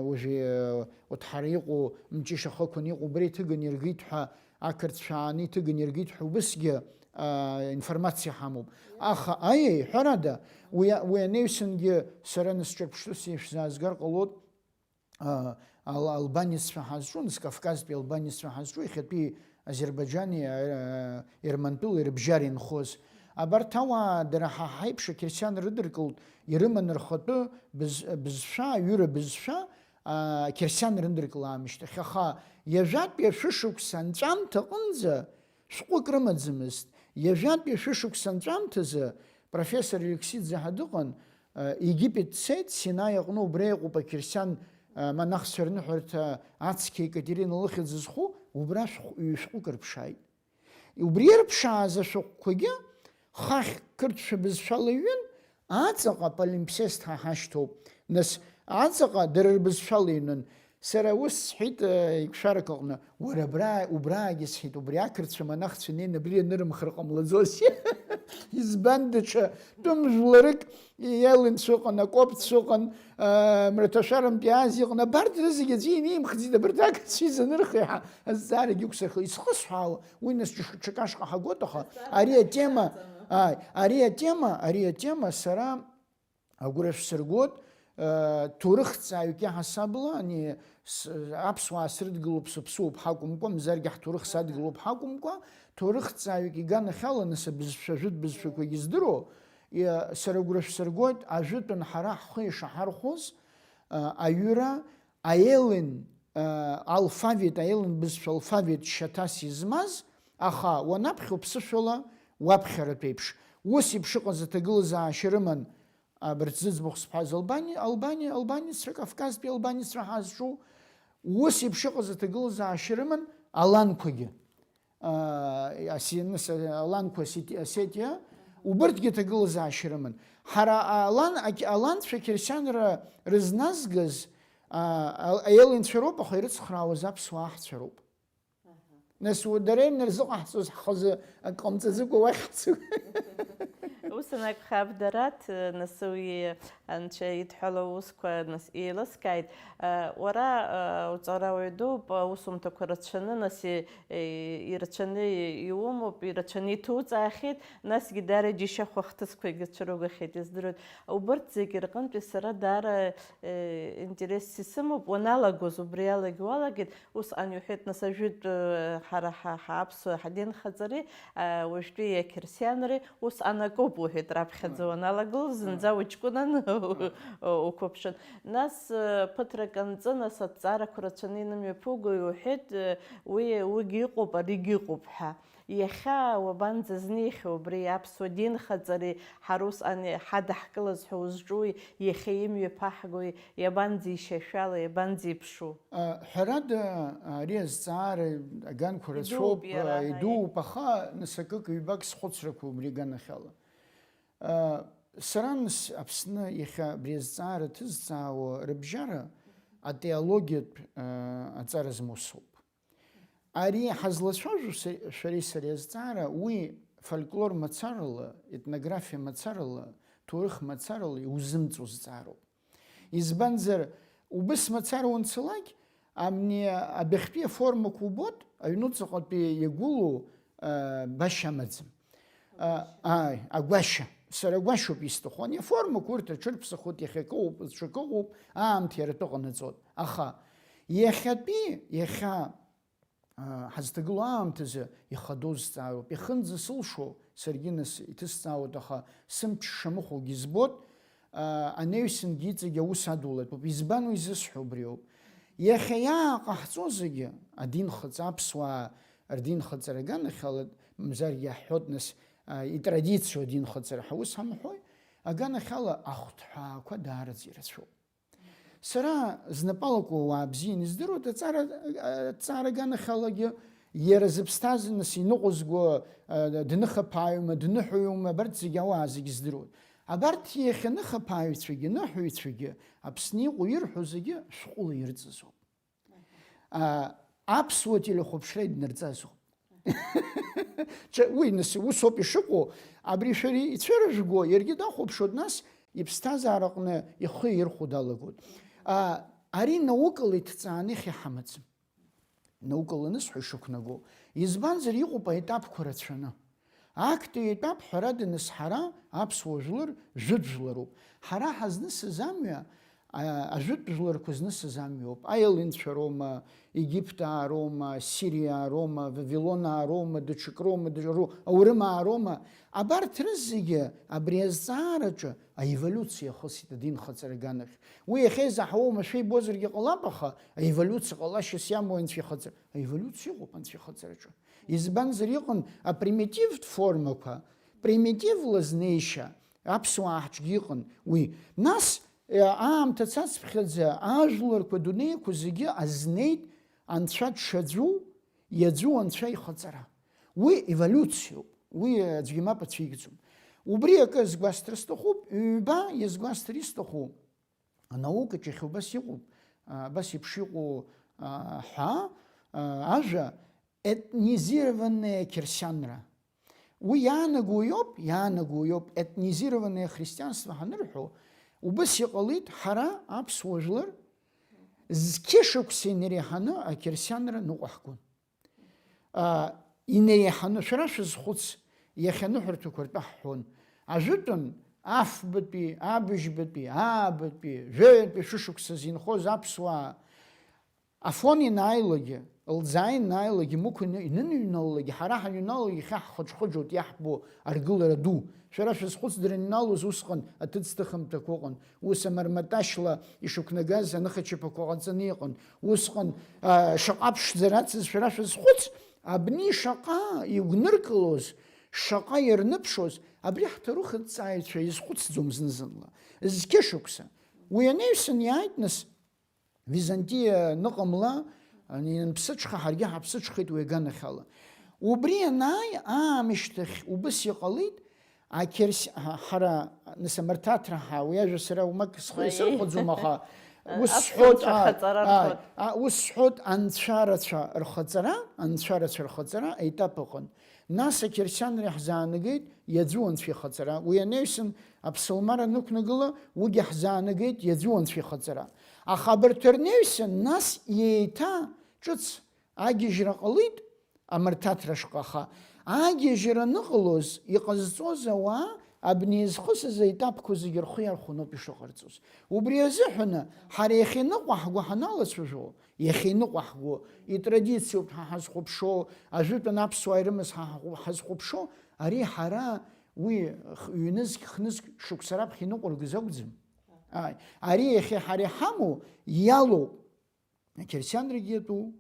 уажәы, урҭ ҳара иҟоу мҷышьа хықәан иҟоу убра иҭыганы иргеит ҳәа, ақырҭцәа ааны иҭыганы иргеит ҳәа убысгьы информациа ҳамоуп. Аха, аиеи, ҳәарада, уи, уи анаҩсангьы сара нас ҿырԥштәыс ишәзаазгар ҟалоит. Албанеццәа ҳазҿу, нас Кавказтәи албанеццәа ҳазҿу, иахьатәи Азербаиџани Ермантәылеи рыбжьара инхоз. Абарҭ ауаа дара ҳа ҳаиԥш ақьырсиан рыдыркылт, ирыман рхатәы бызшәа, аҩыра бызшәа, ақьырсиан рыдыркылаамышьҭахь. Аха ҩажәатәи ашәышықәса анҵәамҭа аҟынӡа шәҟәык рымаӡамызт. Ҩажәатәи ашәышықәса анҵәамҭазы профессор Алексиӡе ҳәа дыҟан, Египет дцеит, Синаи аҟны убра иҟоуп ақьырсиан монахцәа рныҳәарҭа ацқьа Екатерина лыхьӡ зху, убра шәҟәык рыԥшааит. Убри ирԥшааз ашәҟәқәагьы хахь қырҭшәа бызшәала иҩын, аҵаҟа палимпсест ҳәа ҳашьҭоуп. Нас аҵаҟа дара рбызшәала иҩнын. Сара ус сҳәеит, еиқәшәарак аҟны, уара абра, убраагьы, сҳәеит, убри ақырҭцәа монахцәа неины абри ианырымхыр ҟамлаӡозшь? Избан, даҽа тәым жәларык, еленцәа ыҟан, акопцәа ыҟан, мраҭашәарантәи Азиа ыҟан, абарҭ рызегь аӡәы имеимхӡеит, абарҭ ақырҭцәа изанырхеи ҳәа азҵаарагьы ықәсырхеит. Исхысҳәаала, уи нас ҽа-, ҽакашҟа ҳагоит, аха ари атема, ааи, ари атема, ари атема сара Агәра шәсыргоит, ҭоурыхҭҵааҩык иаҳасабала, ани, с-, аԥсуаа срыдгылоуп, сыԥсуоуп ҳакәымкәа, мзаргьы ҳҭоурых садгылоуп ҳакәымкәа, ҭоурыхҭҵааҩык иганахьала, нас абызшәа, ажәытә бызшәақәагьы здыруа, иа-, сара агәра шәсыргоит, ажәытәан ҳара ҳхы ишаҳархәоз, а, аҩыра, аеллен, а, алфавит, аеллен бызшәа алфавит шьаҭас измаз, аха уанаԥхьо ԥсышәала уаԥхьаратә еиԥш. Ус еиԥш ыҟаз аҭагылазаашьа рыман, Абарҭ зыӡбахә сҳәаз албани-, албани-, албанеццәа, Кавказтәи албанеццәа ҳазҿу, ус еиԥш иҟаз аҭагылазаашьа рыман аланқәагьы. А, Осе-, нас, аланқәа Осети-, Осетиа, убырҭгьы аҭагылазаашьа рыман. Ҳара алан-, аки-, аланцәа қьырсианра рызназгаз, а, а, аеллинцәа роуп, аха ирыцхраауаз аԥсуаа аҳцәа роуп. Нас, у-, дара ирнарзыҟаҳҵоз ҳхазы акы ҟамҵаӡыкәа уахь ҳцоит. Ус анакәха, Абдараҭ, нас уи анцәа идҳәало аусқәа, нас, еилыскааит. Уара, уҵарауаҩ дууп, аусумҭақәа рацәаны, нас, и-, и-, ирацәаны иумоуп, ирацәаны иҭуҵаахьеит, насгьы даара џьашьахә ахҭысқәагьы цәыругахьеит, издыруеит. Убырҭ зегьы рҟынтәи сара даара, э, интересс исымоуп, уаналагоз убриалагьы уалагеит, Усҟан иуҳәеит, нас, ажәытә, ҳара ҳа, ҳаԥсуа ҳадинхаҵареи, уажәтәи ақьырсианреи усҟан акоуп, уҳәеит, раԥхьаӡа уаналагылоз, зынӡа уҷкәынан уқәыԥшын. Нас, ԥыҭрак анҵы, нас, аҭҵаарақәа рацәаны инымҩаԥуго, иуҳәеит, уи, уигьы ыҟоуп, аригьы ыҟоуп ҳәа. Иахьа уабанӡазнеихьоу убри аԥсуа динхаҵареи, ҳара усҟан ҳадаҳкылаз ҳәа узҿуи, иахьа имҩаԥаҳгои, иабанӡеишьашәала, иабанӡеиԥшу? А, ҳәарада, ари азҵаара аганқәа рацәоуп, идууп иара, а, идууп, аха, нас, акык-ҩбак схәыцрақәа убри аганахьала. А, сара, нас, Аԥсны иахьа абри азҵаара ҭызҵаауа рыбжьара атеологиатә, а, аҵара змоу соуп. Ари ҳазлацәажәо са-, шәареи сареи азҵаара, уи фольклор мацарала, етнографиа мацарала, ҭоурых мацарала иузымҵо зҵаароуп. Избанзар, убыс мацара уанцалак, амни адәахьтәи аформақәа убот, аҩнуҵаҟатәи иагәылоу, а, башьа амаӡам. А, ааи, агәашьа. Сара агәашьоуп исҭаху. Ани аформақәа урҭ аҽырԥсахуеит, иахьакы ыҟоуп, ҽакы ыҟоуп, аамҭа иара атәы ҟанаҵоит. Аха иахьатәи, иахьа, а, ҳазҭагылоу аамҭазы ихадоу зҵаароуп. Ихынӡа сылшо, саргьы нас иҭысҵаауеит, аха сымч шамыхәогьы збот, а, анаҩсангьы иҵегь аус адулатәуп. Избан уи зысҳәо убриоуп. Иахьа иааҟаҳҵо зегьы, адинхаҵа, аԥсуаа рдинхаҵара аганахьала, мамзаргьы иаҳҳәот, нас, а, итрадициоу адинхаҵара ҳәа ус ҳамҳәои, аганахьала ахәҭҳәаақәа даараӡа ирацәоуп. Сара знапалакуа ауаа бзианы издыруеит, аҵара, аҵара аганахьалагьы иара зыԥсҭаз, нас, иныҟәызго, а, дныхаԥааҩума, дныҳәаҩума, абарҭ зегьы ауаа зегьы здыруеит. Абарҭ иахьа ныхаԥааҩцәагьы, ныҳәаҩцәагьы, Аԥсны иҟоу ирҳәо зегьы шәҟәыла ирҵазоуп. А, аԥсуа телехәаԥшра иднарҵазоуп. Ҽа-, уи, нас, усоуп ишыҟоу, абри шәара ицәырыжәго, иаргьы дахәаԥшуеит, нас иԥсҭазаараҟны ихы ирхәо далагоит. А, ари наукала иҭҵааны иахьа иҳамаӡам. Наукала анысҳәо ишықәнаго. Избанзар, иҟоуп аетапқәа рацәаны. Актәи аетап, ҳәарада, нас ҳара аԥсуа жәлар жәытә жәларуп. Ҳара ҳазнысыз амҩа, а, ажәытә жәларқәа знысыз амҩоуп. Аелинцәа роума, Египтаа роума, Сириаа роума, Вавилонаа роума, даҽак роума, даҽа-, ру-, аурымаа роума. Абарҭ рызегьы абри азҵаараҿы аеволиуциа иахысит адинхаҵара аганахь. Уи иахьа изаҳауа уамашәа ибозаргьы ҟалап, аха аеволиуциа ҟалашьас иамоу анцәа ихаҵара. Аеволиуциа ыҟоуп анцәа ихаҵараҿы. Избанзар, иҟан апримитивтә формақәа, примитивла знеишьа аԥсуаа ҳҿгьы иҟан уи. Нас, э, аамҭа цацԥхьаӡа ажәларқәа, адунеиқәа зегьы азнеит анцәа дшаӡәу, иаӡәу анцәа ихаҵара. Уи еволиуциоуп, уи аӡәгьы мап ацәикӡом. Убри акы азгәасҭар сҭахуп, ҩба иазгәасҭар исҭаху, анаукаҿ иахьа убас иҟоуп, а, абас еиԥш иҟоу, а, ҳәа, а, ажәа, етнизированная кирсианра. Уи иаанаго иоуп, иаанаго иоуп, етнизированное христианство ҳанырҳәо, убас иҟалеит, ҳара аԥсуа жәлар зқьышықәса инареиҳаны акирсианра ныҟәаҳгон. А, инареиҳаны, шәара шәызхәыц, иахьа аныҳәарҭақәа ртәы ҳҳәон. Ажәытәан, афбатәи, абыжьбатәи, аабатәи, жәаҩатәи шәышықәсазы инхоз аԥсуаа, Афон ианааилогьы, Лӡаа ианааилогьы, Мықә ины-, иныҩналалакгьы, ҳара ҳаныҩналалак иахьа ҳхыџхыџуеит иаҳбо аргылара ду. Шәара шәызхәыц, дара ианыҩналоз усҟан аҭыӡ-ҭыхымҭақәа ыҟан. Ус амарматашьла ишықәнагаз аныхачаԥақәа ҟаҵаны иҟан. Усҟан, а, шаҟа ԥшӡа рацыз шәара шәызхәыц, абни шаҟа игәныркылоз, шаҟа ирныԥшуаз, абри ҳҭоурых аҭҵааҩцәа изхәыцӡом зны-зынла. Зқьышықәса. Уи анаҩсан иааит, нас, Византиа ныҟамла, ани, ианԥсыҽха, ҳаргьы ҳаԥсыҽхеит уи аганахьала. Убри анааи, аамышьҭахь убыс иҟалеит, ақьырс-, ҳа-, ҳара, нас, амырҭаҭра ҳа, уи ажәа сара умак схы Аиеи. исырхәаӡом, аха ус Аԥсуа сҳәоит, анцәа а, рхаҵара а, рхоит. а, ус сҳәоит, анцәарацәа рхаҵара, анцәарацәа рхаҵара аетап ыҟан. Нас ақьырсианра иаҳзаанагеит иаӡәу анцәа ихаҵара. Уи анаҩсан аԥсылмара анықәнагыла, уигьы ҳзаанагеит иаӡәу анцәа ихаҵара. Аха абарҭ рнаҩсан, нас еиҭа ҿыц агьежьра ҟалеит амырҭаҭра шҟа, аха агьежьра аныҟалоз, иҟазҵоз ауаа абни иазхысыз аетапқәа зегьы рхы иархәаноуп ишыҟарҵоз. Убри азыҳәаны, ҳара иахьа иныҟәаҳго ҳаналацәажәо, иахьа иныҟәаҳго, итрадициоуп ҳа ҳазхәаԥшо, ажәытәан аԥсуаа ирымаз ҳа ҳазхәаԥшо, ари ҳара уи х-, ҩнызқь, хнызқь шықәса раԥхьа иныҟәыргаз акәӡам. Ааи, ари иахьа ҳара иҳамоу иалоуп. Ақьырсианрагьы иатәу,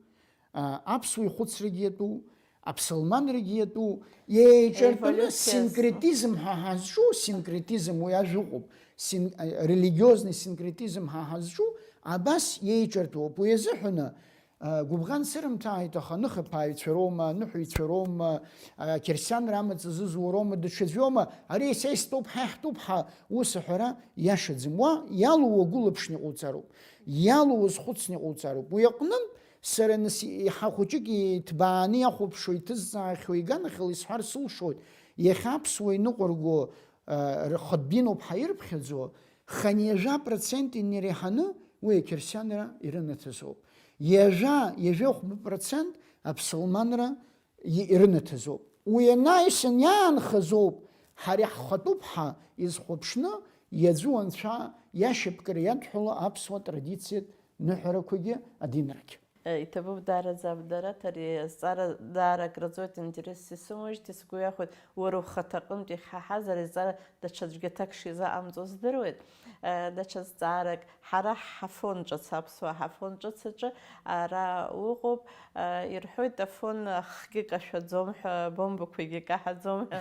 а, аԥсуа ихәыцрагьы иатәу, аԥсылманрагьы иатәу, еиҿартәаны Еволюциа азы. синкретизм ҳәа ҳазҿу, синкретизм уи ажә ыҟоуп, син-, а, религиозный синкретизм ҳәа ҳазҿу, абас иеиҿартәоуп. Уи азыҳәаны, а, гәыбӷан сырымҭааит, аха аныхаԥааҩцәа роума, аныҳәаҩцәа роума, а, ақьырсианра амаҵ азызуа роума, даҽаӡәоума, ари са истәуп, ҳа иаҳтәуп ҳәа ус аҳәара иашаӡам. Уа иалоу уагәылаԥшны иҟауҵароуп. Иалоу уазхәыцны иҟауҵароуп. Уи аҟнынтә, сара нас еиҳа хәыҷык иҭбааны иахәаԥшуа, иҭызҵаахьоу иганахьала исҳәар сылшоит, иахьа аԥсуа иныҟәырго, а, рхатә диноуп ҳәа ирыԥхьаӡо, хынҩажәа процент инареиҳаны уи ақьырсианра ирынаҭазоуп. Ҩажәа, ҩажәи хәба процент аԥсылманра и-, ирынаҭазоуп. Уи анаҩсан иаанхазоуп, ҳара иаҳхатәуп ҳәа изхәаԥшны, иаӡәу анцәа иашьапкра иадҳәало аԥсуа традициатә ныҳәарақәагьы адинрагь. Иҭабуп даараӡа, Абдарат, ари азҵаара даара акраҵоит, интерес исымоуижьҭеи сгәы иахәоит, уара ухаҭа аҟынтә иахьҳаҳаз ари азҵаара даҽаӡәгьы аҭак шизаҟамҵо здыруеит. Даҽа зҵаарак, ҳара ҳафон ҿыц, аԥсуаа ҳафон ҿыц аҿы ара уҟоуп, ирҳәоит, афон ахгьы кашәаӡом ҳәа, абомбақәагьы каҳаӡом ҳәа.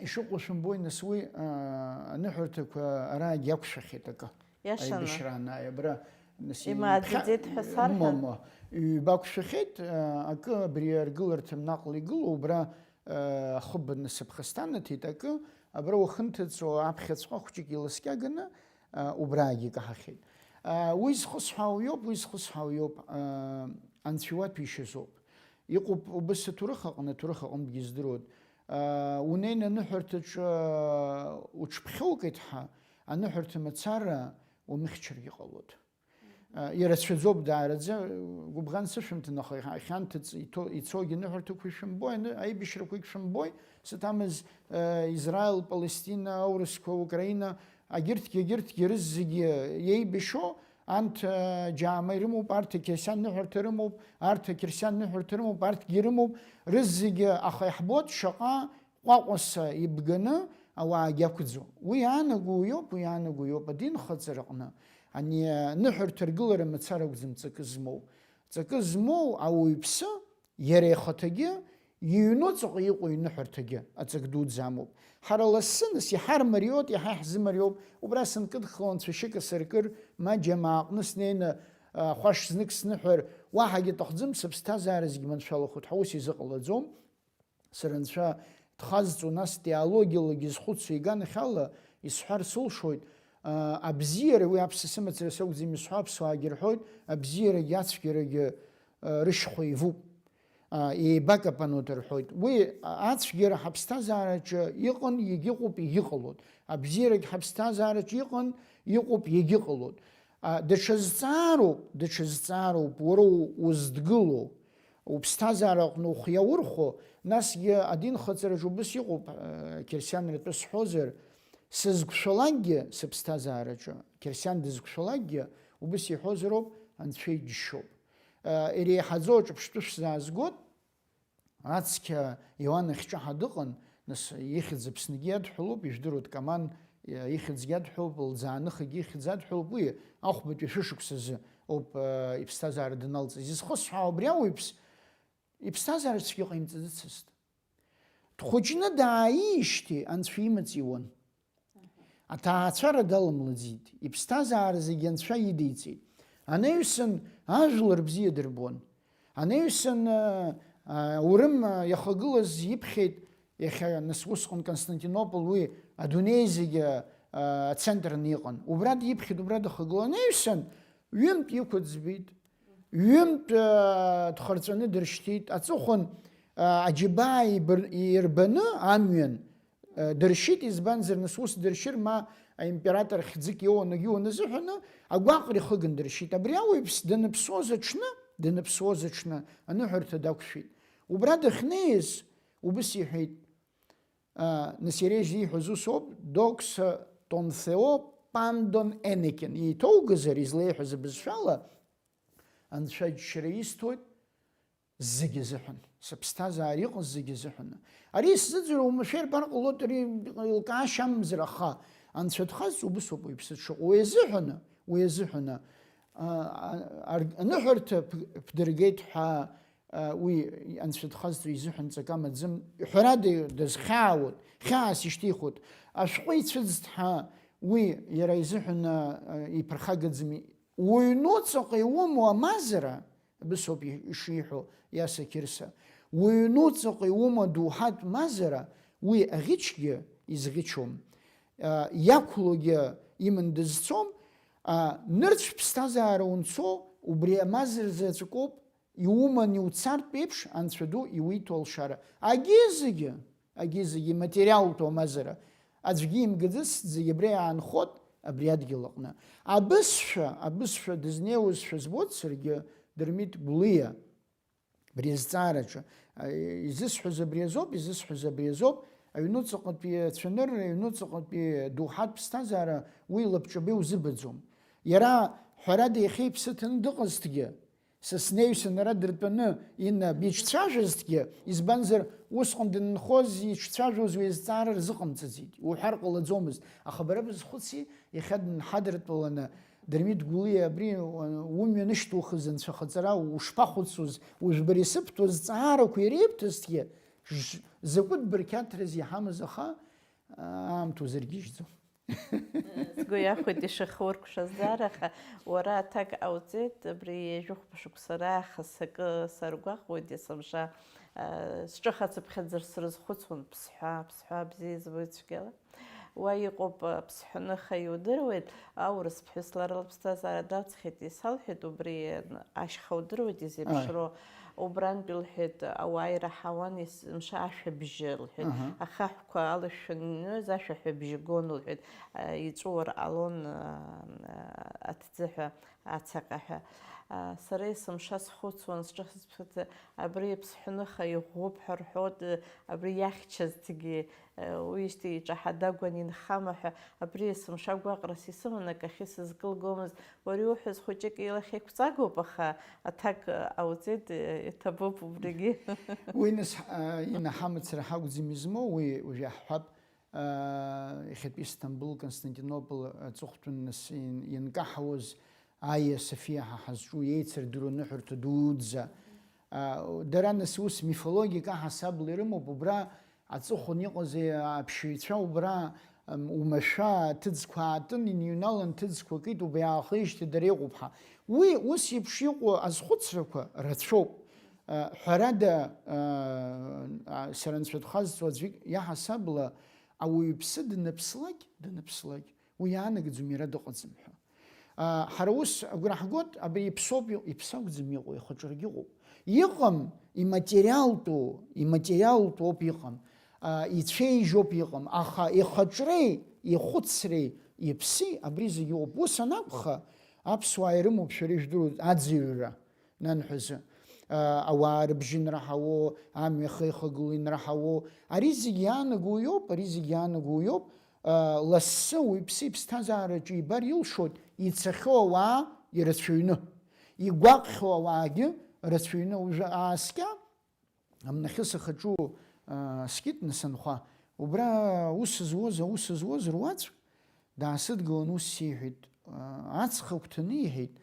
Ишыҟоу шәымбои, нас, уи, а, аныҳәарҭақәа араагьы иақәшәахьеит акы. Иашаны. Аибашьраан ааи абра, нас, Имааӡаӡеит ибхьа-, ҳәа сарҳәар? Мама, ҩба ақәшәахьеит, а, акы абри аргыларҭа наҟ игылоу, убра, а, ахыб насыԥ хысҭанаҭеит, акы абра уахынҭыҵуа аԥхьаҵәҟьа хәҷык иласкьаганы, а, убраагьы икаҳахьеит. А, уи зхысҳәаау иоуп, уи зхысҳәаау иоуп, а, анцәа иуаҭәеишьазоуп. Иҟоуп убыс аҭоурых аҟны, аҭоурых аҟынтәгьы издыруеит. Унеины аныҳәарҭаҿы уҽԥхьоукит ҳәа, аныҳәарҭа мацара уамыхьчаргьы ҟалоит. Ирацәаӡоуп даараӡа, гәыбӷан сышәымҭан, аха иахьанҭыҵ иҭо-, ицогьы аныҳәарҭақәа ишәымбои, аны-, аибашьрақәагь шәымбои, сыҭамыз, Израил, Палестина, аурысқәа, Украина, агьырҭгьы, агьырҭгьы рызегьы иеибашьо, анҭ, џьаама ирымоуп, арҭ ақьырсиан ныҳәарҭа рымоуп, арҭ ақьырсиан ныҳәарҭа рымоуп, арҭгьы рымоуп, рызегьы, аха иаҳбоит шаҟа ҟәаҟәаса ибганы ауаагьы ақәӡоу. Уи иаанаго уиоуп, уи иаанаго уиоуп. Адинхаҵараҟны ани аныҳәарҭа аргылара мацара акәӡам ҵакы змоу. Ҵакы змоу ауаҩԥсы иара ихаҭагьы, иҩнуҵаҟа иҟоу иныҳәарҭагьы аҵак дуӡӡа амоуп. Ҳара лассы нас иҳармариоит, иаҳа иаҳзымариоуп. Убра сынкыдхало анцәа шьыка сыркыр, ма џьамааҟны снеины, а, хәаш знык сныҳәар, уаҳагьы аҭахӡам, сыԥсҭазаара зегь маншәалахоит, ҳәа ус изыҟалаӡом. Сара анцәа дхазҵо, нас теологиалагьы изхәыцуа иганахьала исҳәар сылшоит, а, абзиара, уи аԥсы сымацара сакәӡам исҳәо, аԥсуаагьы рҳәоит, абзиарагьы ацәгьарагьы, а, рышьхәа еивуп, а, еибакапануеит рҳәоит. Уи ацәгьара ҳаԥсҭазаараҿы иҟан, егьыҟоуп, егьыҟалоит. Абзиарагь ҳаԥсҭазаараҿы иҟан, иҟоуп, егьыҟалоит. А, даҽа зҵаароуп, даҽа зҵаароуп уара у-, уздгыло, уԥсҭазаара аҟны ухы иаурхәо, насгьы адинхаҵараҿы убыс иҟоуп, а, қьырсианратәы сҳәозар, сызқәшәалакгьы сыԥсҭазаараҿы, қьырсиан дызқәшәалакгьы убыс иҳәозароуп, анцәа иџьшьоуп. А, иреиҳаӡоу аҿырԥштәы шәзаазгоит, Ацқьа Иоанн ихьчаҳа дыҟан, нас, ихьӡ Аԥсныгьы иадҳәалоуп, ижәдыруеит, Каман, ихьӡгьы адҳәалоуп, лӡааныхагьы ихьӡ адҳәалоуп, уи ахәбатәи шәышықәсазы ауп, э, иԥсҭазаара даналҵыз. Изхысҳәаау абри ауаҩԥс иԥсҭазаара цәгьа ҟаимҵаӡацызт. Дхәыҷны дааиижьҭеи анцәа имаҵ иуан. Аҭаацәара даламлаӡеит, иԥсҭазаара зегьы анцәа идиҵеит. Анаҩсан ажәлар бзиа дырбон. Анаҩсан, а, а, аурым, а, иахагылаз иԥхьеит, иахьа нас усҟан Константинополь уи адунеи зегьы, а, ацентрны иҟан. Убра диԥхьеит, убра дахагылан. Анаҩсан ҩынтә иқәыӡбеит, ҩынтә, а, дхырҵәаны дыршьҭит. Аҵыхәан, а, аџьабаа ибыр-, ирбаны амҩан, Э, дыршьит, избанзар, нас ус дыршьыр, ма аимператор хьӡык иоуанагьы уаназыҳәаны, агәаҟра ихыган дыршьит. Абри ауаҩԥс даныԥсуаз аҽны, даныԥсуаз аҽны, аныҳәарҭа дақәшәеит. Убра дахьнеиз, убыс иҳәеит, а, нас иара изиҳәоз ус ауп, докса тон Θεό, πάντων έγκυν. Еиҭоугазар, излеиҳәаз абызшәала, Анцәа џьшьара исҭоит, зегьы азыҳәан, сыԥсҭазаара иҟаз зегьы азыҳәаны. Ари исзыӡырҩуа уамашәа ирбар ҟалоит, ари еилкаашьа амамзар, аха Анцәа дхазҵо убыс ауп уаҩԥсы дшыҟоу. Уи азыҳәаны, уи азыҳәаны, а, а, ар-, аныҳәарҭа п-, ԥдыргеит ҳәа, а, уи Анцәа дхазҵо изыҳәан ҵак амаӡам. Ҳәарада, дазхьаауеит, хьаас ишьҭихуеит. Ашәҟәы ицәыӡт ҳәа уи иара изыҳәан, а, иԥырхагаӡам. Уҩнуҵаҟа иумоу амазара, абыс ауп ишиҳәо Иаса Қьырса, уҩнуҵаҟа иума доуҳатә мазара, уи аӷьычгьы изӷьычуам, а, иақәлогьы иман дызцом, а, нырцә ԥсҭазаара унцо, убри амазара заҵәыкоуп, иуман иуцартә еиԥш, Анцәа ду иуиҭо алшара. Агьи зегьы! Агьи зегьы иматериалтәу амазара аӡәгьы имгаӡацт, зегьы абра иаанхот, абри адгьыл аҟны. Абызшәа, абызшәа дызнеиуазшәа збоит саргьы Дырмит Гәлиа. Абри азҵаараҿы, а, изысҳәаз абри азоуп, изысҳәаз абри азоуп, аҩнуҵаҟатәи ацәанырра, аҩнуҵаҟатәи доуҳатә ԥсҭазаара уи лабҿаба иузыбаӡом. Иара, ҳәарада, иахьа иԥсы ҭаны дыҟазҭгьы, Са снеҩсан ара дыртәаны Инна биҿцәажәазҭгьы, избанзар, усҟан данынхоз иҿцәажәоз уи азҵаара рзыҟамҵаӡеит, уҳәар ҟалаӡомызт, аха бара бызхәыци, иахьа дынҳадыртәаланы, Дырмит Гәлиа абри умҩа анышьҭухыз анцәахаҵара ушԥахәыцуаз, уажә бара исыбҭо азҵаарақәа иреибҭазҭгьы, ж-, закәытә бырқьаҭраз иҳамаз, аха, аамҭа узыргьежьӡом. Сгәы иахәеит ишахуркәшаз даара, аха уара аҭак ҟауҵеит, абри ҩажәихәба шықәса раахыс акы саргәаҟуеит, есымша, а, сҿыхацыԥхьаӡар срызхәыцуан, Ԥсҳәа, Ԥсҳәа бзиа избоит цәгьала. Уа иҟоуп, а, Ԥсҳәаныха иудыруеит, аурыс ԥҳәыс лара лыԥсҭазаара далҵхьеит, исалҳәеит, убри ашьха удыруеит изеиԥшроу. Ааи. Убрантәи, лҳәеит, ауаа ираҳауан есымша ашәа бжьы, лҳәеит, Аҳа. Ахаҳәқәа алышәшәаны инҩыз ашәаҳәа бжьы гон, лҳәеит, а, иҵәыуар ҟалон, а, аҭӡыҳәа, ацаҟьаҳәа. А, сара есымша схәыцуан, сҿы сыԥхьаӡа, абри иԥсҳәныха иӷәӷәоуп ҳәа рҳәоит, абри иахьчазҭгьы, уиижьҭеи иҿаҳа-дагәан инхама ҳәа, абри есымша гәаҟрас исыман, акахьы сызкылгомызт. Уара иуҳәаз хәыҷык илахь еиқәҵагоуп, аха аҭак ҟауҵеит, иҭабуп убригьы. Уи нас, а, инаҳамацара ҳакәӡам измоу, уи уажә иаҳҳәап, а, иахьатәи Сҭамбыл, Константинополь аҵыхәтәан нас ин-, ианкаҳауаз Аиа Софиа ҳәа ҳазҿу иеицырдыруа аныҳәарҭа дуӡӡа. А, дара нас ус мифологиак аҳасабала ирымоуп, убра аҵыхәан иҟаз аԥшьаҩцәа убра, м, умашәа аҭыӡқәа аатын, иныҩналан ҭыӡқәа кит, убри аахижьҭеи дара иҟоуп ҳәа. Уи ус еиԥш иҟоу азхәыцрақәа рацәоуп. А, ҳәарада, а, а, сара анцәа дхазҵо аӡәык иаҳасабала ауаҩԥсы даныԥслак, даныԥслак, уи иаанагаӡом иара дыҟаӡам ҳәа. А, ҳара ус агәра ҳгоит, абри иԥсоуп иҟ-, иԥсы акәӡам иҟоу, ихаҿрагьы ыҟоуп. Иҟам, иматериалтәу, иматериалтәу ауп иҟам, а, ицәеижьуп иҟам, аха ихаҿреи, ихәыцреи, иԥси, абри зегьы ыҟоуп. Ус анакәха, аԥсуаа ирымоуп, шәара ижәдыруеит, аӡыҩра. Нанҳәазы, а, ауаа рыбжьы нраҳауо, амҩа ахы ихагылоу инраҳауо, ари зегь иаанаго уиоуп, ари зегь иаанаго уиоуп, а, лассы уаҩԥсы иԥсҭазаараҿы ибар илшоит ицахьоу ауаа ирацәаҩны, игәаҟхьоу ауаагьы рацәаҩны. Уажәы ааскьа, амнахьы сахьаҿу, а, скит, нас анхәа, убра аус зуаз, аус зуаз руаӡәк даасыдгылан ус сиҳәеит, а, аҵх агәҭаны иҳәеит,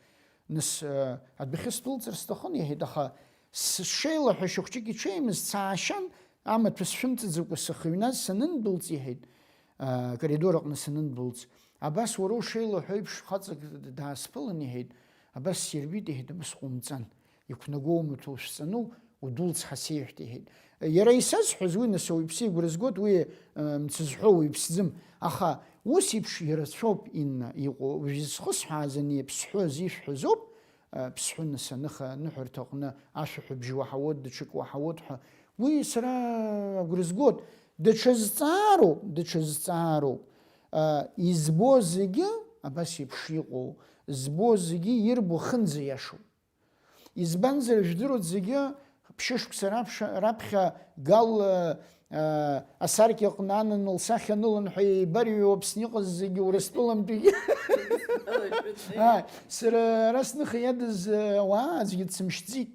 нас, а, адәахьы сдәылҵыр сҭахын, иҳәеит, аха сшеилаҳәа шьахәҷык иҽеимыз, саашьан, амаҭәа сшәымҵаӡакәа сахьыҩназ санындәылҵ, иҳәеит, а, акоридор аҟны санындәылҵ, абас уара ушеилаҳәо еиԥш хаҵак даасԥылан, иҳәеит, абас сирбеит, иҳәеит, абас ҟоумҵан. Иқәнагоу умаҭәа ушәҵаны удәылҵ ҳәа сеиҳәт, иҳәеит. Иара исазҳәаз уи, нас, ауаҩԥсы игәра згоит, уи, э, мцызҳәо уаҩԥсӡым. Аха ус еиԥш ирацәоуп, Инна, иҟоу. Уажә изхысҳәааз ани аԥсҳәы азы ишәҳәаз ауп, э, ԥсҳәы, нас, аныха аныҳәарҭа аҟны ашәаҳәабжь уаҳауеит, даҽак уаҳауеит ҳәа. Уи сара агәра згоит. Даҽа зҵаароуп, даҽа зҵаароуп. Э, избо зегьы абас еиԥш иҟоу, збо зегьы ирбо хынӡа иашоуп. Избанзар, жәдыруеит зегьы, ԥшьышықәса раԥхьа, раԥхьа Гал, э, асаркьа аҟны Анан лсахьа анылан ҳәа еибарыҩуа Аԥсны иҟаз зегьы Урыстәылантәигьы. Ааи, сара ара сныха иадыз, э, ауаа аӡәгьы дсымшьӡеит.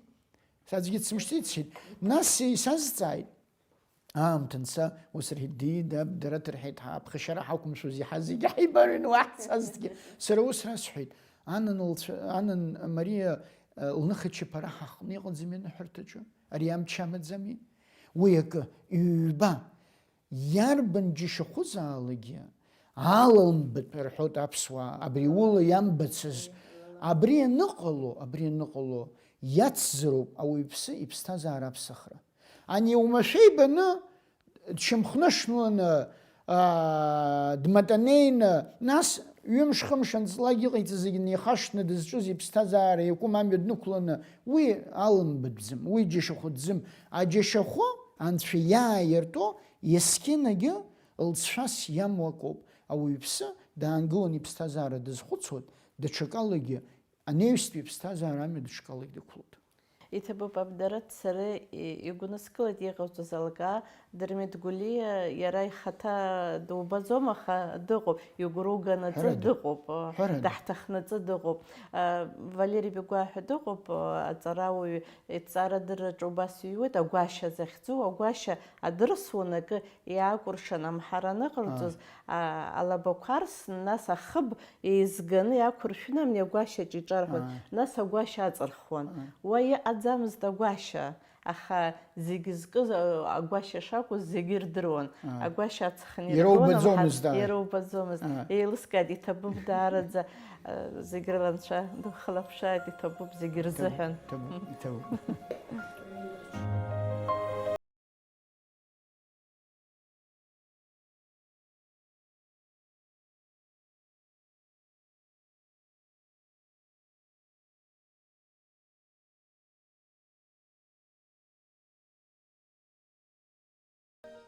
Аӡәгьы дсымшьӡеит, сҳәеит. Нас исазҵааит. Аамҭа анца, ус рҳәеит, ди, даб, дара ҭырҳәеит, ҳа, аԥхашьара ҳақәымшәоз иаҳа зегьы ҳаибарыҩны уа ҳцазҭгьы. Сара ус расҳәеит, Анан лцәа-, Анан Мариа, э, лныхачаԥара ҳаҟны иҟаӡами аныҳәарҭаҿы? Ари амч амаӡами? Уи акы, ҩба, иарбан џьашьахәызаалакгьы, алалмбатә рҳәоит аԥсуаа, абри ула иамбацыз, абри аныҟало, абри аныҟало, иацзароуп ауаҩԥсы иԥсҭазаара аԥсахра. Ани уамашәа ибаны, дшьамхнышнланы, аа, дматанеины, нас ҩымш-хымш анҵлак иҟаиҵаз зегьы неихашҭны дызҿыз иԥсҭазаара иакәым амҩа днықәланы, уи алымбатәӡам, уи џьашьахәыӡӡам. Аџьашьахәы Анцәа иааиртуа есқьынагьы лҵшәас иамоу акоуп. Ауаҩԥсы даангыланы иԥсҭазаара дазхәыцуеит, даҽакалагьы анаҩстәи иԥсҭазаара амҩа даҽакалагьы дықәлоит. Иҭабуп, Абдарыҭ, сара и-, игәныскылеит иҟауҵаз алкаа, Дырмит Гәлиа, иара ихаҭа дубаӡом, аха дыҟоуп, игәра уганаҵы Ҳәарада. Дыҟоуп, Ҳәарада. Даҳҭахнаҵы дыҟоуп. А, Валери Бигәаа ҳәа дыҟоуп, а, аҵарауаҩ, иҭҵаарадырраҿы убас иҩуеит, агәашьа захьӡу, агәашьа адырсуан акы иаакәыршан амҳара аныҟарҵоз, Ааи. А, алабақәа арсны, нас ахыб еизганы иақәыршәны амни агәашьаҿ иҿарҳәон, Ааи. Нас агәашьа аҵырхуан. Ааи. Уа иҟаӡамызт агәашьа, аха зегь зкыз, а, агәашьа шакәыз зегь ирдыруан. Ааи. Агәашьа аҵхны Иара иргон, убаӡомызт, амҳа-, ааи. Иара убаӡомызт. Ааи. Еилыскааит, иҭабуп даараӡа, а, зегь рыла Анцәа духылаԥшааит, иҭабуп зегь Иҭабуп, рзыҳәан. Иҭабуп, иҭабуп.